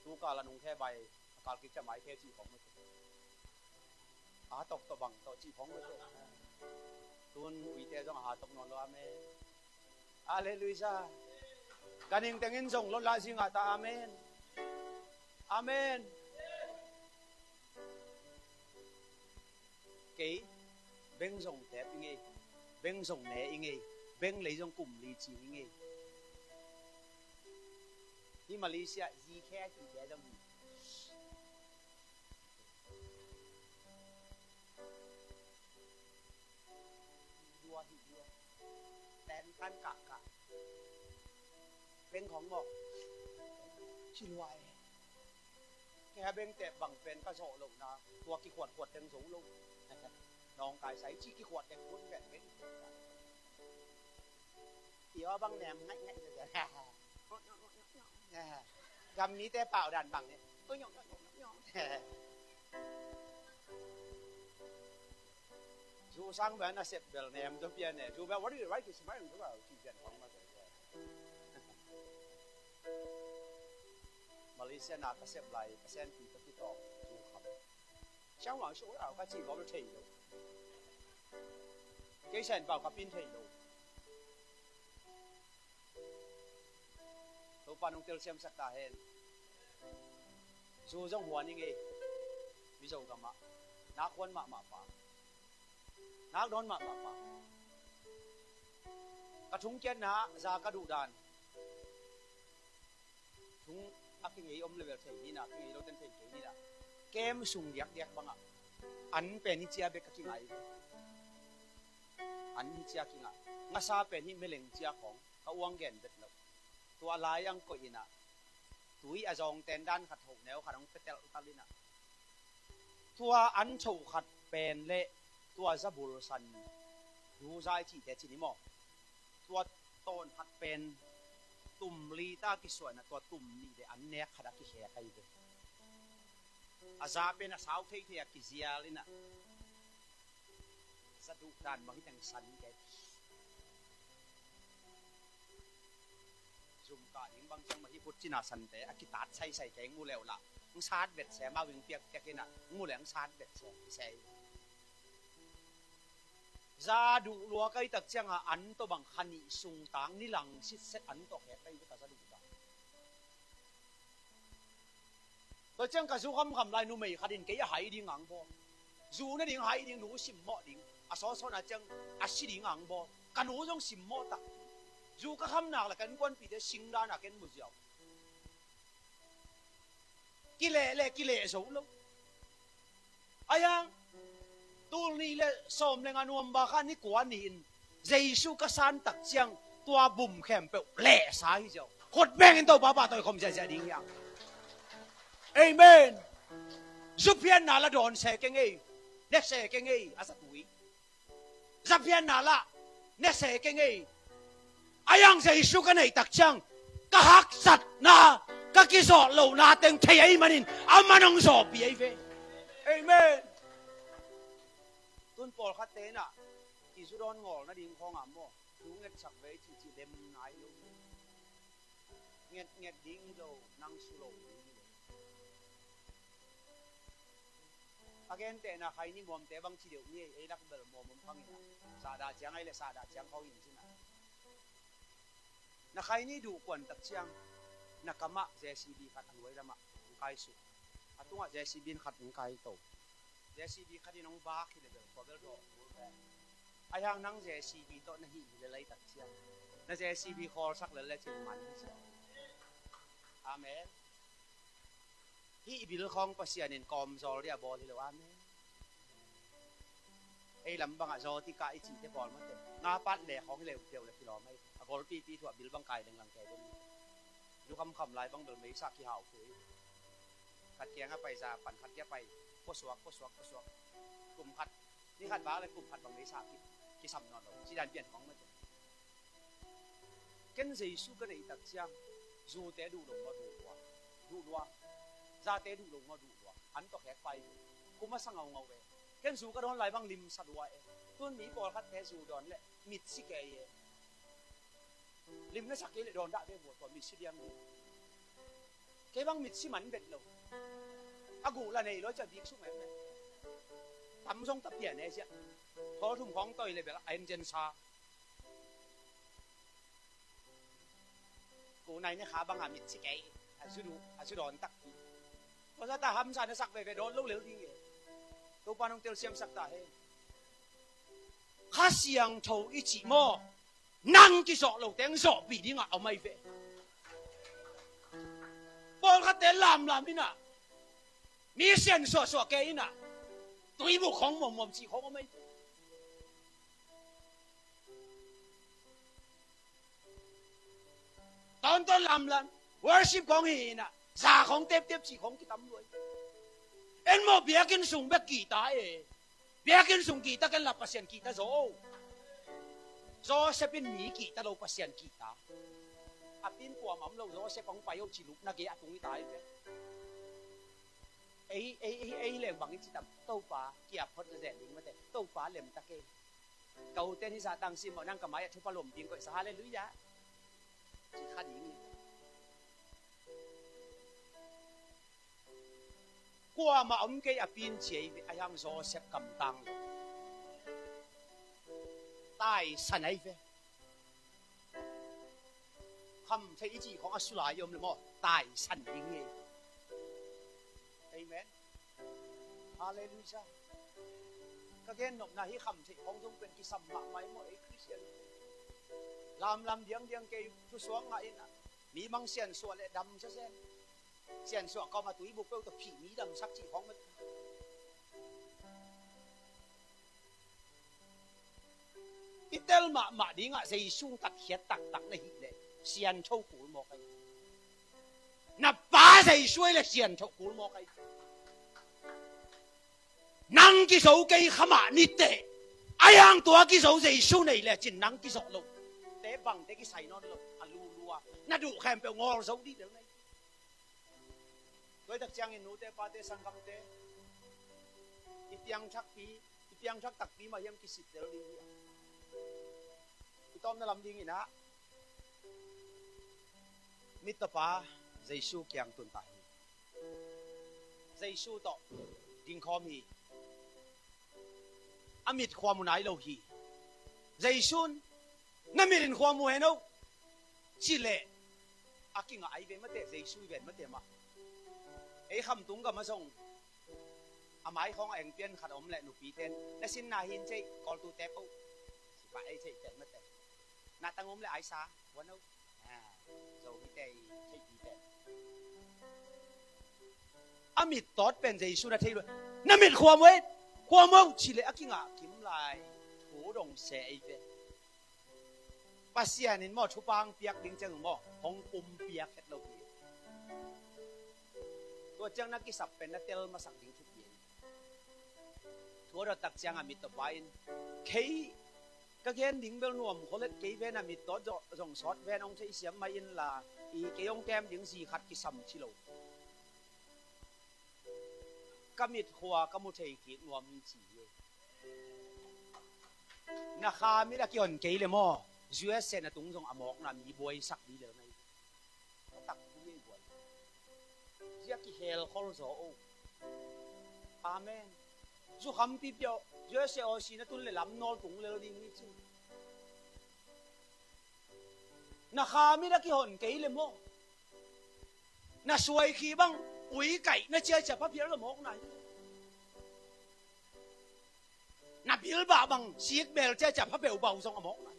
Tu kal a nung khe bai a kal kik cia mai khe cih khawng mate. A tawk tawh bang tawh cih khawng mate. Tun uite zong a ha tok nawn lo. Amen. Halleluiah. Ka ning tengin zong lo la zingah ta. Amen. Amen. Kei beng zong tep i ngei, beng zong ne i ngei, beng lei zong kum li ci i ngei. Hi Malaysia zi khe hi te zong hi. Hi lua, hi lua. Ten kan kah kah. Beng khong maw? Ci lua e. Kei a beng tep bang pen ka zawh lohna, tua kikhuatkhuat teng zo lo. Nawngkai sai ci kikhuat teng kun ven beng. Tua bang nem ngaih ngaih. Gam mite pau dan bang ne. Zu sang bel na sep bel nem zo pian ne. Zu bel what do you like is my zu bel ci pian kong ma bel. Malaysia na ka sep lai ka senpi ka kitawk zu kham. Siang wang shu au ka ci bel thei lo. Kei sen pau ka pin thei lo. Topa nong telsiamsak ta hen. Zu zong huan i ngei. Mizo gamah nak huan mahmah pa, nak dawn mahmah pa. Ka thungkiatna za ka duhdan, thung a kingei om level thei nina, kingei lo ten thei kei nina. Kem sung diakdiak bangah an pen hi cia bek ka kingai. An hi cia kingah. Ngasa pen hi meleng cia khong ka uang gen bet loh. Tua lai ang koih inah tui a zawng ten dan khat hoh neu khat ang petelh tal inah tua an thoh khat pen le tua zabul san duzai cihte cin i maw? Tua tawn khat pen tum li ta kisuah inah tua tum nih le an nek khat a kikhek ahi ve. A za pen a sau theithei a kizial inah za duh dan bang hi teng san kei. Zum kah ding bang ciang mah hi put cina sante a kitat saisai kei mu leuh lah. Ng sat bet se mau ing piakpiak inah mu leh ng sat bet se kisei. Za duh lua kai tak cianga an tawh bang kha nih sung tang ni lang sitset an tawh khek kai ka za duh tak. Tua ciang ka zu khamkham lai numei khat in kei a hai ding ang bawl. Zu na ding hai ding nu simmawh ding. A sawsawn a ciang a si ding ang bawl. Ka nu zong simmawh tak. Zu ka kham nak le ka innkuanpite singdan a ken mu ziau. Kileh le kileh zo lo. Ayang tul nih le sawm le nga nuam ba kha ni kua ni in Jesu ka san tak ciang tua bum khempeuh lehsa hi ziau. Khut bengin Topa pahtawi khom ziahziah ding hiang. Amen. Zuphianna la dawn se keng ei. Ne se keng ei a zatui. Zuphianna la ne se keng ei. Ayang Jesu ka neih tak ciang ka haksatna ka kizawh lohna teng thei ahih manin a man hong zawhpih ahi ve. Amen. Tun pawlkhatte inah i zu dawn ngawl nading khawngah maw? Thu ngetsak ve i cihcih lem nai lo. Ngetnget ding hi lo, nang su lo ding hi lo. A gentehna khaini muamte bang ci deuh ni ei, ei lak bel muam om khang inah sahdah ciang ahi le sahdah ciang khawng in cinah. Na khaini duh kuan tak ciang na kamah J C B khat a nuai lamah hong kaisuk. A tungah J C B in khat hong kaito. J C B khat in hong bak hi le bel khua bel dawh kul ve. Ahi hang nang J C B tawh na hih hi le lai tak ciang na J C B khawlsak le le cin man hi sia. Amen. Hih bil khawng Pasian in kawmzawl dia bawl hi lo. Amen. Ei lam bangah zawti kah i cihte pawl mate nga pat le khawng hi le deuh le kilawm ahi. A golpipi thuah bil bang kai lenglang kei ding. Zu khamkham lai bang bel meisa kihau kei. Khat kiangah pai za pan khat kia pai. Puasuak puasuak puasuak. Kum khat ni khat vak le kum khat bang meisa ki kisam nawn lo. Sidan pian khawng mate. Ken Jesu ka neih tak ciang zute duh lo maw duh lua? Duh lua. Zate duh lo maw duh lua? An tawh khek pai ve. Kum a sa ngaungau ve. Ken zu ka dawn lai bang limsa lua e. Tun mi pawlkhatte zu dawn le mitsi kei e. Lim na sak kei le dawn dah ve bua tua mitsi diang ve. Kei bang mitsi man bet lo. A guh la nei lo cia bik suk em em. Tam zong ta pian e sia. Thawl thum khawng toi le bel a en zen sa. Ko nai ne kha banga mit ci kei. A zu du, a zu dawn takpi. Ko sa ta hamsa na sak veve dawn lo lel ding e. Topa nong telsiam sak ta he. Kha Siangtho i cih maw? Nang kizawh lo teng zawhpih dingah a om ahi ve. Pawlkhatte lamlam inah, mi sian suahsuah ke inah, tuibuk khawng muammuam cih khawng om ahi ve. Tawntawn lamlam worship khawng hi inah, za khawng teptep cih khawng kitam lua ahi ve. En maw, biakinn sung bek kihta e. Biakinn sung kihta ken la Pasian kihta zaw o. Joseph in mi kihta lo, Pasian kihta. A pin kuamah om lo, Joseph hong pai o ci lupna gei a tung i tai ve. Ei, ei, ei, ei leng bang i ci tam, Topa kiap phot zen ding mate, Topa lemtak e. Ka uten hi sa tang sim maw, nang ka mai a thupha lom ding koih sa, halleluiah. Ci kha ding hi. Kuamah om kei a pin ci ahi ve, ahi hang Joseph kamtang lo. Taisan ahi ve. Khamtheih i cih khawng a sulai i om le maw, taisan ding hi. Amen. Halleluiah. Ka gen nopna hi, khamtheih khawng zong pen kisam mahmah i maw, ei Khristian. Lamlam diangdiang kei thusuak ngah inah, mi mang siansuah le dam sesen. Siansuah kawm a tuibuk peuh tawh phih mi damsak cih khawng mah. I tel mahmah dingah Jesu tatkhiat taktak na hih leh siantho kul mawk ahi. Na pa Jesu ahi leh siantho kul mawk ahi. Nang kizo kei khamah niteh. Ahi hang tua kizo Jesu nei le cin nang kizawh lo. Te bangte kisai nawn lo. A lulua na duh khempeuh ngawl zo dih lel nei. Tua hi tak ciangin nute pate sanggamte, i piangthakpi, i piangthak takpi mah hiam kisittel ding hi a. I tawpna lam dingin ah, mittapa Jesu kiang tun ta hi. Jesu tawh dingkhawm hi. A mit khuam uh nai lo hi. Jesu'n, na mit in khuam uh hen o, ci leh a kingah ahi ve mate, Jesu i ven mate mah. Ei khamtung gam ah zong a mai khawng a eng pian khat om leh nupite'n, na sinna hin ceih, kawltu tep o, ci pah ei ceih pen mate. Na tang om leh aisa, wan o. Ah, zo hi tei, thei hi tei. A mit tawt pen Jesu na thei lua. Na mit khuam uh e, khuam uh ci leh a kingah kim lai. Thu dong se ei ve. Pasian in maw, thupha hong piak ding ciang maw, hong pumpiak het lo hi. Tua ciang na kisap pen na tel masak ding thupi hi. Thu a dot tak ciang a mittapa in, kei ka gen ding bel nuam khol het kei ven, a mit tawt zong sawt ven hong theisiam mah inla, i kei hong kem ding zi khat kisam ci lo. Ka mit khua ka mu thei kik nuam hi ci hi. Na kha mit a kihon kei le maw, U S A na tung zong a mawkna mi buaisak dih lel na hi. A takpi hi buai. Zia kihel khol zaw o. Amen. Zukhampi piau, U S A Aussie na tun le lam nawl tung lel ding hi ci. Na kha mit a kihon kei le maw, na suai khi bang ui kaih na ciacia pha phial lo mawkna hi. Na bilbah bang sikbel ciacia pha peuh bau zong a mawkna hi.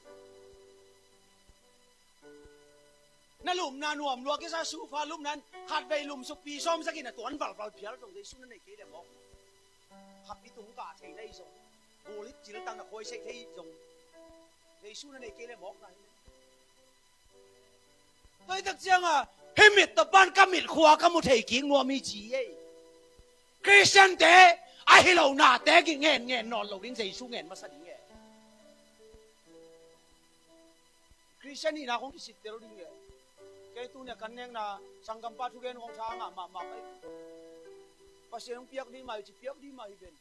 Na lumna nuam lua kisa sufa lumna in khatvei lumsuk pi sawm sakin a tuan valval phial zong Jesu na nei kei le mawk. Khapi tung kah thei na hi zong, gulit ciltang na khuaiseih thei zong Jesu na nei kei le mawkna hi. Tua hi tak cianga hih mittapa'n ka mit khua ka mu thei kik nuam hi ci ei. Khristiante ahi lo nate ki ngen ngen nawn lo ding, Jesu ngen masa ding e. Khristian hihna khong kisittel ding e. Kei tunia kan nekna sanggampa thugen khong tha ngah mahmah kei. Pasian hong piak dih mah hi ci, piak dih mah hi ven.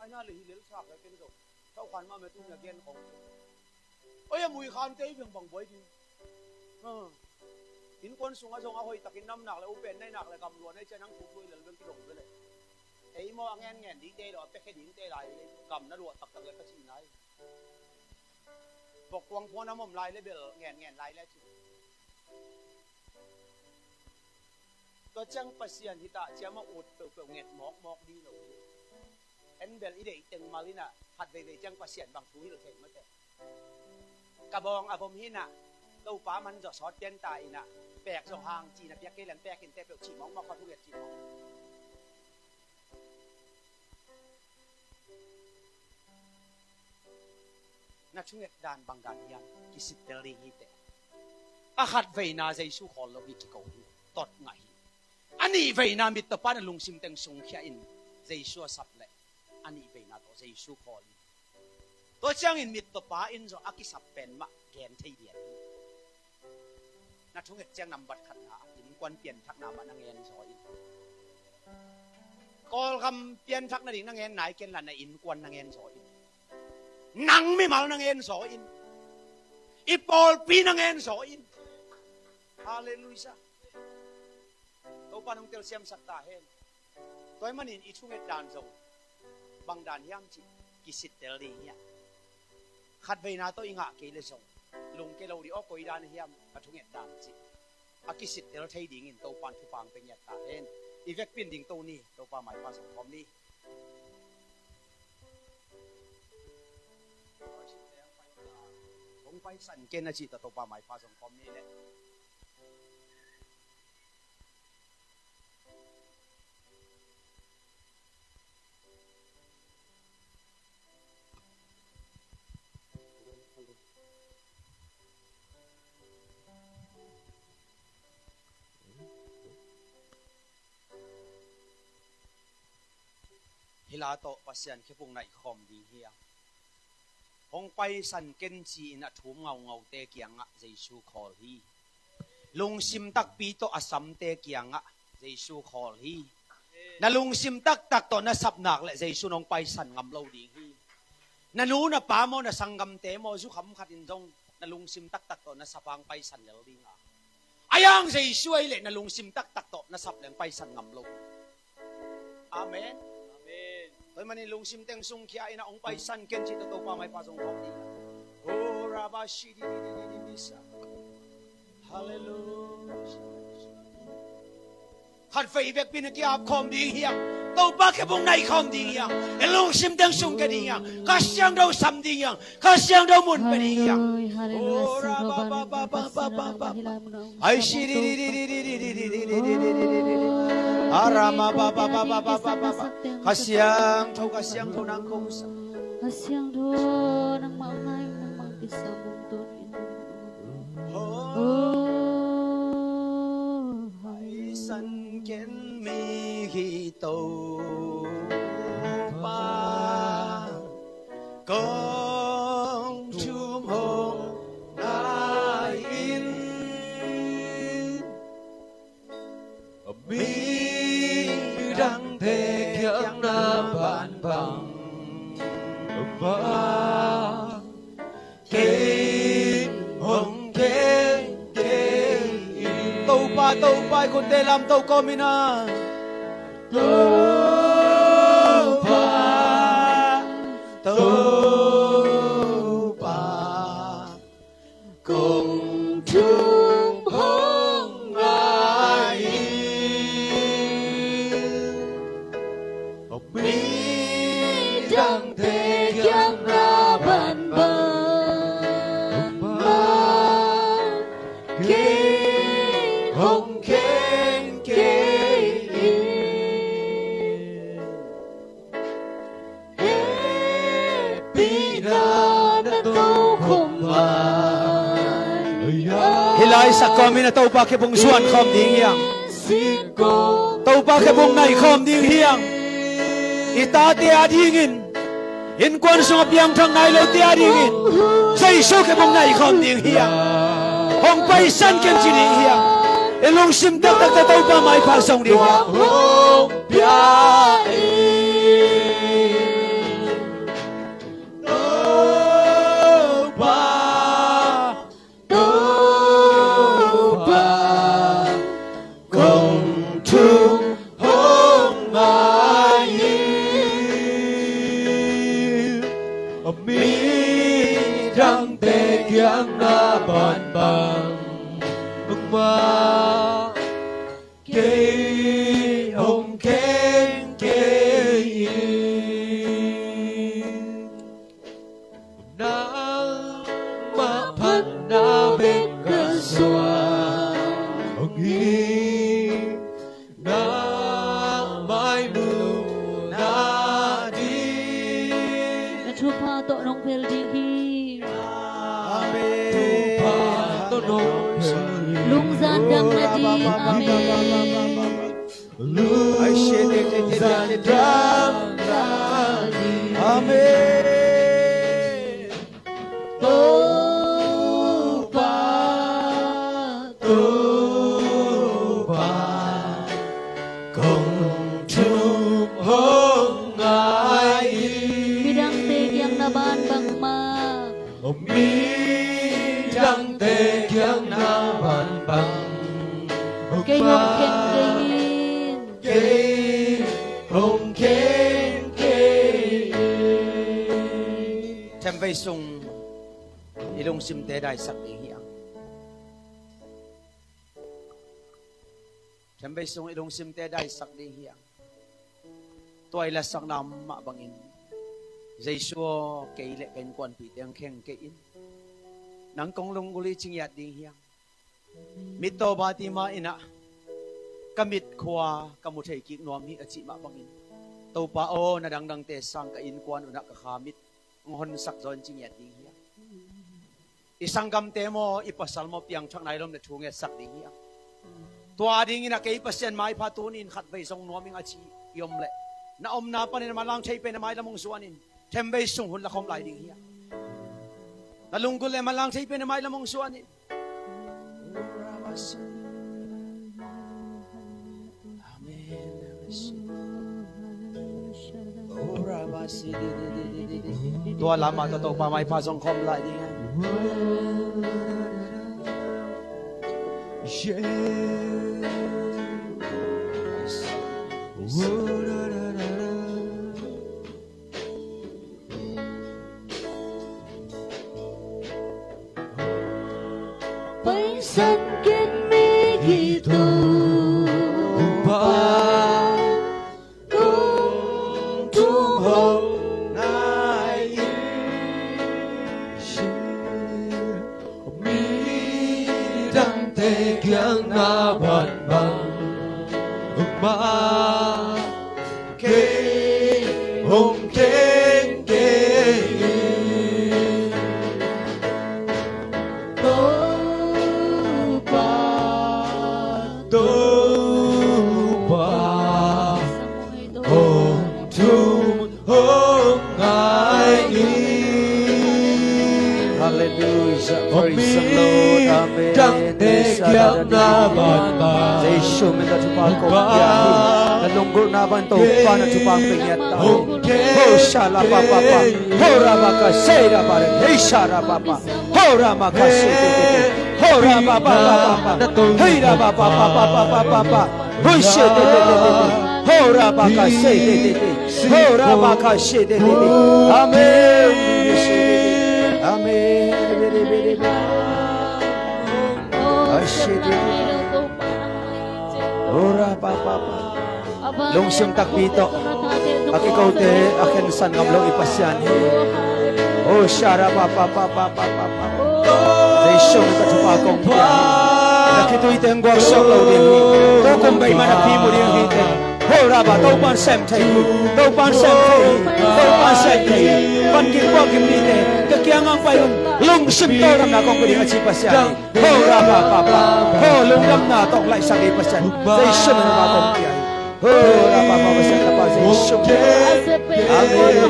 Aina le hi lel sak le ken zo. Thau khan mah me tunia gen khong. Oi, a mui khan te i veng bang buai ding. Innkuan sungah zong a hoih takin nam nak le upen nai nak le gamluah nai cian hang thu thuai lel veng kidong ve le. Ei maw, a ngenngen dingte lo, a piakhia dingte lai, gam na luah taktak le ka cihna hi. Bokkuang phuan a mom lai le bel ngenngen lai le ci. Tua ciang Pasian hita ciam a ut peuhpeuh nget mawkmawk ding lo hi. En bel i deih teng mal in ah khat veivei ciang Pasian bang thu hilh thei mate. Ka bawng a vom hi in ah, Topa man zawh sawt pian ta in ah, pek zawh hang cihna piak kei leng pek in teh peuh cih mawkmawk, khat thunget cih mawkmawk. Na thunget dan bang dan hiam? Kisittel ding hi teh. A khat veina Jesu khawl lo hi kiko hi, tot ngah hi. A nih veina mittawpa na lungsim teng sungkhia in Jesu a sap leh, a nih veina tawh Jesu khawl hi. Tua ciangin mittawpa in zawh a kisap pen mah gen thei diam hi. Na thunget ciang nambat khatna ah innkuan pianthakna mah na ngen zaw in. Kawlgam pianthak nading na ngen nai ken la, na innkuan na ngen zaw in. Nang mimal na ngen zaw in. I pawlpi na ngen zaw in. Halleluiah. Topa nong telsiamsak ta hen. Tua ahih manin i thunget dan zong bang dan hiam cih kisittel ding hiam? Khat veina tawh i ngah kei le zong lungke lo dih aw, koi dan hiam ka thunget dan cih a kisittel thei dingin Topan thupha hong pia ngiat ta hen. I vekpi in dingto ni, Topa maipha zong khawm ni. Hong paisan ken a cih tawh Topa maipha zong khawm ni leh. Hih la tawh Pasian khephung naih khawm ding hiam? Hong paisan ken ci-in a thum ngaungaute kiangah Jesu khawl hi. Lungsim takpi tawh a samte kiangah Jesu khawl hi. Na lungsim taktak tawh na sap nak leh Jesu in hong paisan ngam lo ding hi. Na nu na pa maw, na sanggamte maw, zukham khatin zong na lungsim taktak tawh na sap hang paisan lel ding a, a yang Jesu ahih leh na lungsim taktak tawh na sap leng paisan ngam lo. Amen. Amen. Tua ahih manin lungsim teng sungkhia in a, hong paisan ken ci tawh Topa maipha zong khawm ding. Oh, rabba shi di di di di di bisa. Halleluiah. Khat vei vekpi in a ki-ap khawm ding hiam? Topa khephung naih khawm ding hiam? I lungsim teng sungkhia ding hiam? Kha Siangtho sam ding hiam? Kha Siangtho mun pia ding hiam? Hallelujah, hallelujah. Ai shi di di di di. Arama ba ba ba ba ba ba ba ba. Kha Siangtho, Kha Siangtho nang kong sa. Kha Siangtho nangmah ngai, nangmah kisam hong tun in. Oh. Paisan ken mi hi Topa, kong thum hong ngai in. Mi dangte kiang na bangbang, kei hong khen kei in. Topa, Topa, i khutte lamto kawm in a. Topa, Topa, kong thum hong ngai in. Mi dangte kiang na bangbang, kei hong khen kei in. Hehpihna na tokhom vai. Hih lai sak kawm in a, Topa khephung zuan khawm ding hiam? Topa khephung naih khawm ding hiam? I tate a dingin, innkuan sungah piangthak nai lote a dingin Jesu khephung naih khawm ding hiam? Hong paisan ken ci ding hiam? I lungsim taktak tawh Topa maipha zong ding hiam? Hong pia in. Topa, Topa, kong thum hong ngai Hi, na mai mu na di. Na thupha tawh nong phel ding hi. Amen. Thupha tawh nong phel ding. Lungzan dam na di. Amen. Lungzan dam na di. Amen. Topa, Topa, kong thum hong ngai in. Midangte kiang na ban bangmah. Midangte kiang na ban bangmah. Kei hong khen kei in. Kei hong khen kei in. Themvei sung i lungsimte daisak ding hi ang. Themvei sung i lungsimte daisak ding hi ang. Tua i lasakna mah bangin, Jesu aw, kei le ka innkuanpihte hong khen kei in. Nang kong lunggulh hi ci ngiat ding hi ang. Mittaw Bartima in ah, ka mit khua ka mu thei kik nuam hi a cih mah bangin, Topa aw, na dangdangte sang ka innkuan un ah ka kha mit hong honsak zaw in ci ngiat ding hi ang. I sanggamte maw, i pasal maw, piangthak nai lom le thu ngetsak ding hi ang. Tua dingin a kei Pasian maipha tuni in khatvei zong nuam ing a ci i om leh, na omna panin a manlang thei pen a mailam hong zuan in. Themvei sung hun la khawm lai ding hi ang. Na lunggulh le manlang thei pen a mailam hong zuan in. Amen. Tua lamah tawh Topa maipha zong khawm lai ding a. Paisan ken mi hi Topa, kong thum hong ngai in. Midangte kiang na ban bangmah. Kei hong khen kei in. Topa, Topa, kong thum hong ngai in. Hallelujah. Praise the Lord. Amen. Jesu min a thupha kong pia hi. Na lunggulhna bang Topa na thupha pia ngiat ta hi. Ho shala pa pa pa. Ho ra ba ka sei ra ba re. Hei sha ra pa pa. Ho ra ma ka sei te te te. Ho ra ba ba ba ba ba. Hei ra ba ba ba ba ba ba ba. Hoi she te te te te te. Ho ra ba ka se te te te. Ho ra ba ka she te te te. Amen. Amen. Ho ra ba ba ba. Lungsim takpi tawh a kikote a khensan ngam lo i Pasian hi. O shara pa pa pa pa pa pa pa. Jesu min a thupha kong pia hi. Na khitui teng guak suak lo ding hi. Tukum bei man a pi mu ding hi teng. Ho ra ba Topan sem thei hi. Topan sem thei hi. Topan sem thei hi. Van kim guak kim ni te ka kiang ang pai un. Lungsim tawldamna kong pia ding a ci Pasian hi. Ho ra pa pa pa. Ho lungdamna tawh laihsak i Pasian. Jesu min a thupha kong pia hi. Ho ra pa pa Pasian, la pa Jesu. Amen.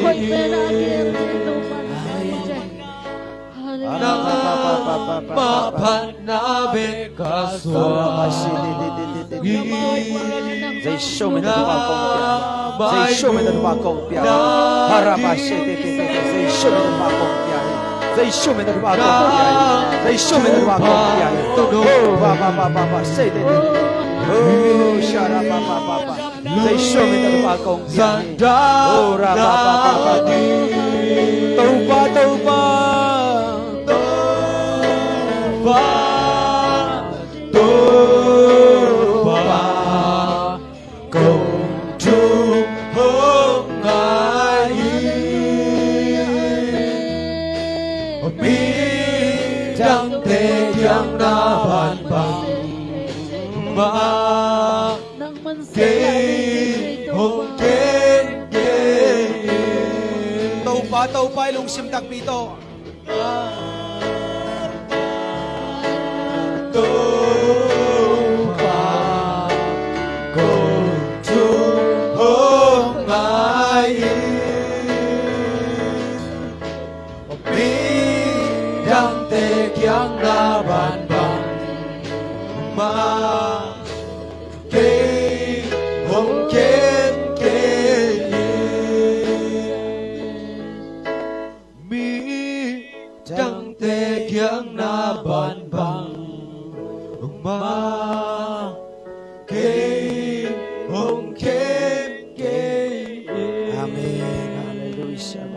Hallelujah. Jesu min a thupha kong pia hi. Jesu min a thupha kong pia hi. Hara pa se te te te te. Jesu min a thupha kong pia hi. Jesu min a thupha kong pia hi. Jesu min a thupha kong pia hi. Ho pa pa pa pa pa se te te te. Ho shara pa pa pa pa. Jesu min a thupha kong pia hi. Ho ra pa pa pa pa pa. Topa, Topa. Topa, Topa, kong thum hong ngai in. Midangte kiang na ban bang. Mah kei hong ken kei in. Topa, Topa i lungsim takpi tawh. Topa, kong thum hong ngai in. Midangte kiang na bangbang mah kei hong ken kei in. Midangte kiang na bangbang mah kei hong ken kei in. Amen. Halleluiah.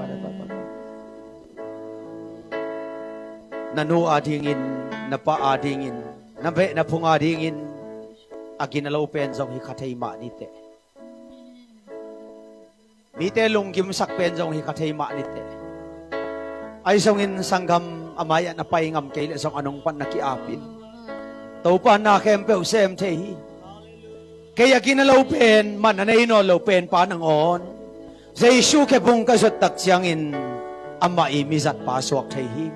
Na nu adingin, na pa adingin, na beh na phung adingin a gina lo pen zong hi kha thei mah niteh. Mite lunggimsak pen zong hi kha thei mah niteh. Ahi zongin sanggam a mai-ah na pai ngam kei leh zong a nung pan na ki-apin. Topa in na khempeuh sem thei hi. Kei a gina lo pen, man a nei nawn lo pen pa nangawn Jesu khe bung ka zot tak ciangin amah i mizat pa suak thei hi.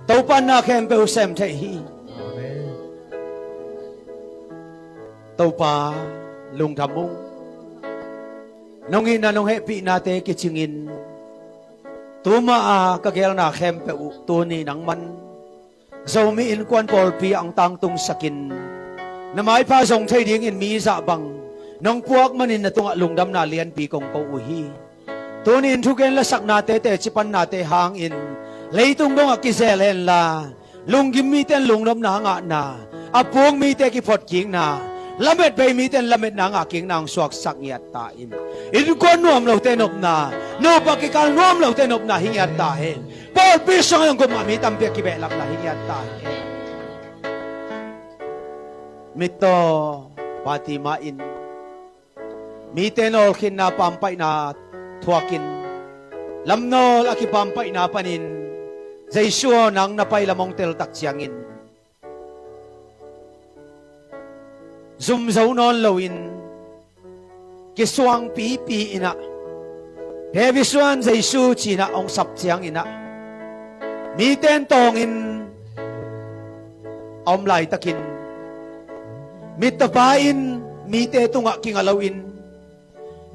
Topa in na khempeuh sem thei hi. Amen. Topa, lungdam ung. Nong itna nong hehpihnate kicingin tuma a ka gelna khempeuh uh tuni nangman Zomi Innkuan pawlpi ah hong tangtungsakin na maipha zong thei dingin mi zah bang nong puak manin na tungah lungdamna lianpi kong ko uh hi. Tuni in thugen lasaknate, teci pannate hangin leitung dongah kizel henla, lunggim mite in lungnopna a ngahna, a puk mite kiphotkikna, lamet bei mite in lametna a ngahkikna hong suaksak ngiat ta in. Innkuan nuam lote nopna, nupa kikal nuam lote nopna hi ngiat ta hen. Pawlpi sungah zong kuamah mi tampi a kibehlapna hi ngiat ta hen. Mittaw Fatima in mite nawlkhinna pampaihna thuakin, lamnawl a kipampaihna panin Jesu aw, nang na pai lam hong tel tak ciangin zum zo nawn loin kisuangpipi in ah, David suan Jesu ci-in ah hong sap ciangin ah, mite in tawngin a om laitakin, mittapa in mite tungah kinga loin,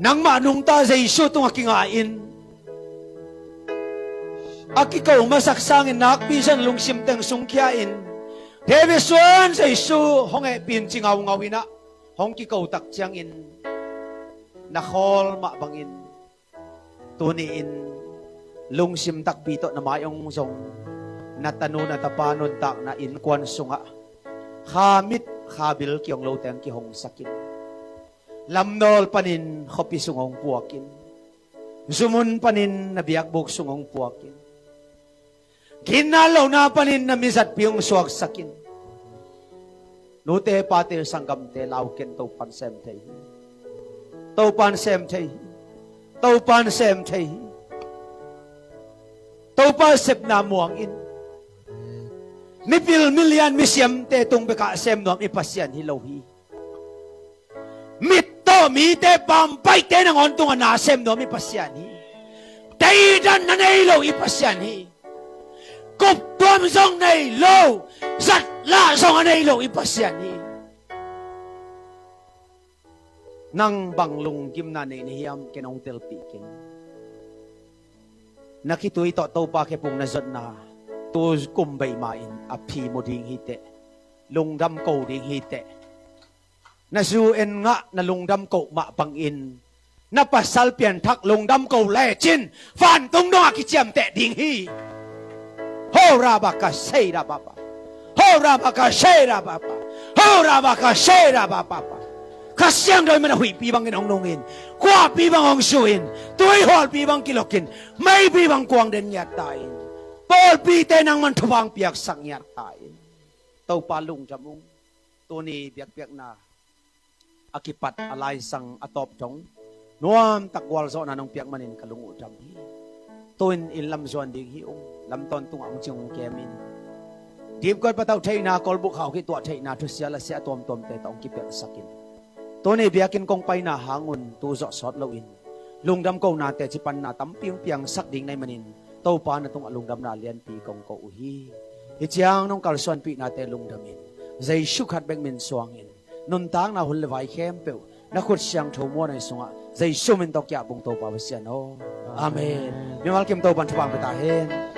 nangmah nungta Jesu tungah kinga in, a kiko masak sangin nakpi zong lungsim teng sungkhia in, David suan Jesu hong hehpih in ci ngaungau in ah, hong kiko tak ciangin na khawl mah bangin, tuni in lungsim takpi tawh na mai hong zong na tanu na tapa nuntakna innkuan sungah kha mit kha bil kihong lo teng kihongsakin, lamnawl panin khuapi sung hong puakin, zumun panin na biakbuk sung hong puakin, ginna lona panin na mizatpi hong suaksakin, nute pate sanggamte lau ken, Topan sem thei hi. Topan sem thei hi. Topan sem thei hi. Topa sepna muangin, mipil milian misiamte tung bekah sem nuam i Pasian hi lo hi. Mittaw mite pampaihte nangawn tungah na sem nuam i Pasian hi. Teidan na nei lo i Pasian hi. Kuptuam zong nei lo, zatlah zong a nei lo i Pasian hi. Nang bang lunggimna nei na hiam, ken hong telpih keng. Na khitui tawh Topa khe pung na zotna tu kum bei ma-in a phi mu ding hi teh. Lungdam ko ding hi teh. Na zu en ngah na lungdam koh mah bangin na pasal pianthak lungdam ko lecin vantung dongah kiciamteh ding hi. Ho rabaka sei rababa. Ho rabaka sei rababa. Ho rabaka sei rababa. Kha Siangtho in man a huihpi bangin hong nungin, khuapi bang hong suin, tuihualpi bang kilokin, meipi bang kuang den ngiat ta in, pawlpite nangman thupha hong piaksak ngiat ta in. Topa lungdam ung. Tuni biakpiakna a kipat a laisang a tawp dong nuamtak gualzawhna nong piak manin ka lung uh dam hi. Tu-in inn lam zuan ding hi ung. Lam tawntungah hong cing hong kem in. Dipkuat patauh theihna, kolbuk khaukhih tuah theihna, thusia lasia a tuamtuamte tawh hong kipiaksak in. Tuni biakinn kong paina hangun tu zawh sawt loin lungdam konate cipanna tampi hong piangsak ding na hih manin Topa na tungah lungdamna lianpi kong ko uh hi. Hih ciang nong kalsuanpihnate lungdamin Jesu khat bek min suangin nuntakna hun le vai khempeuh na khut siangtho muanai sungah Jesu min tawh kiah bung Topa Pasian aw. Amen. Mimal kim Topan thupha pia ta hen.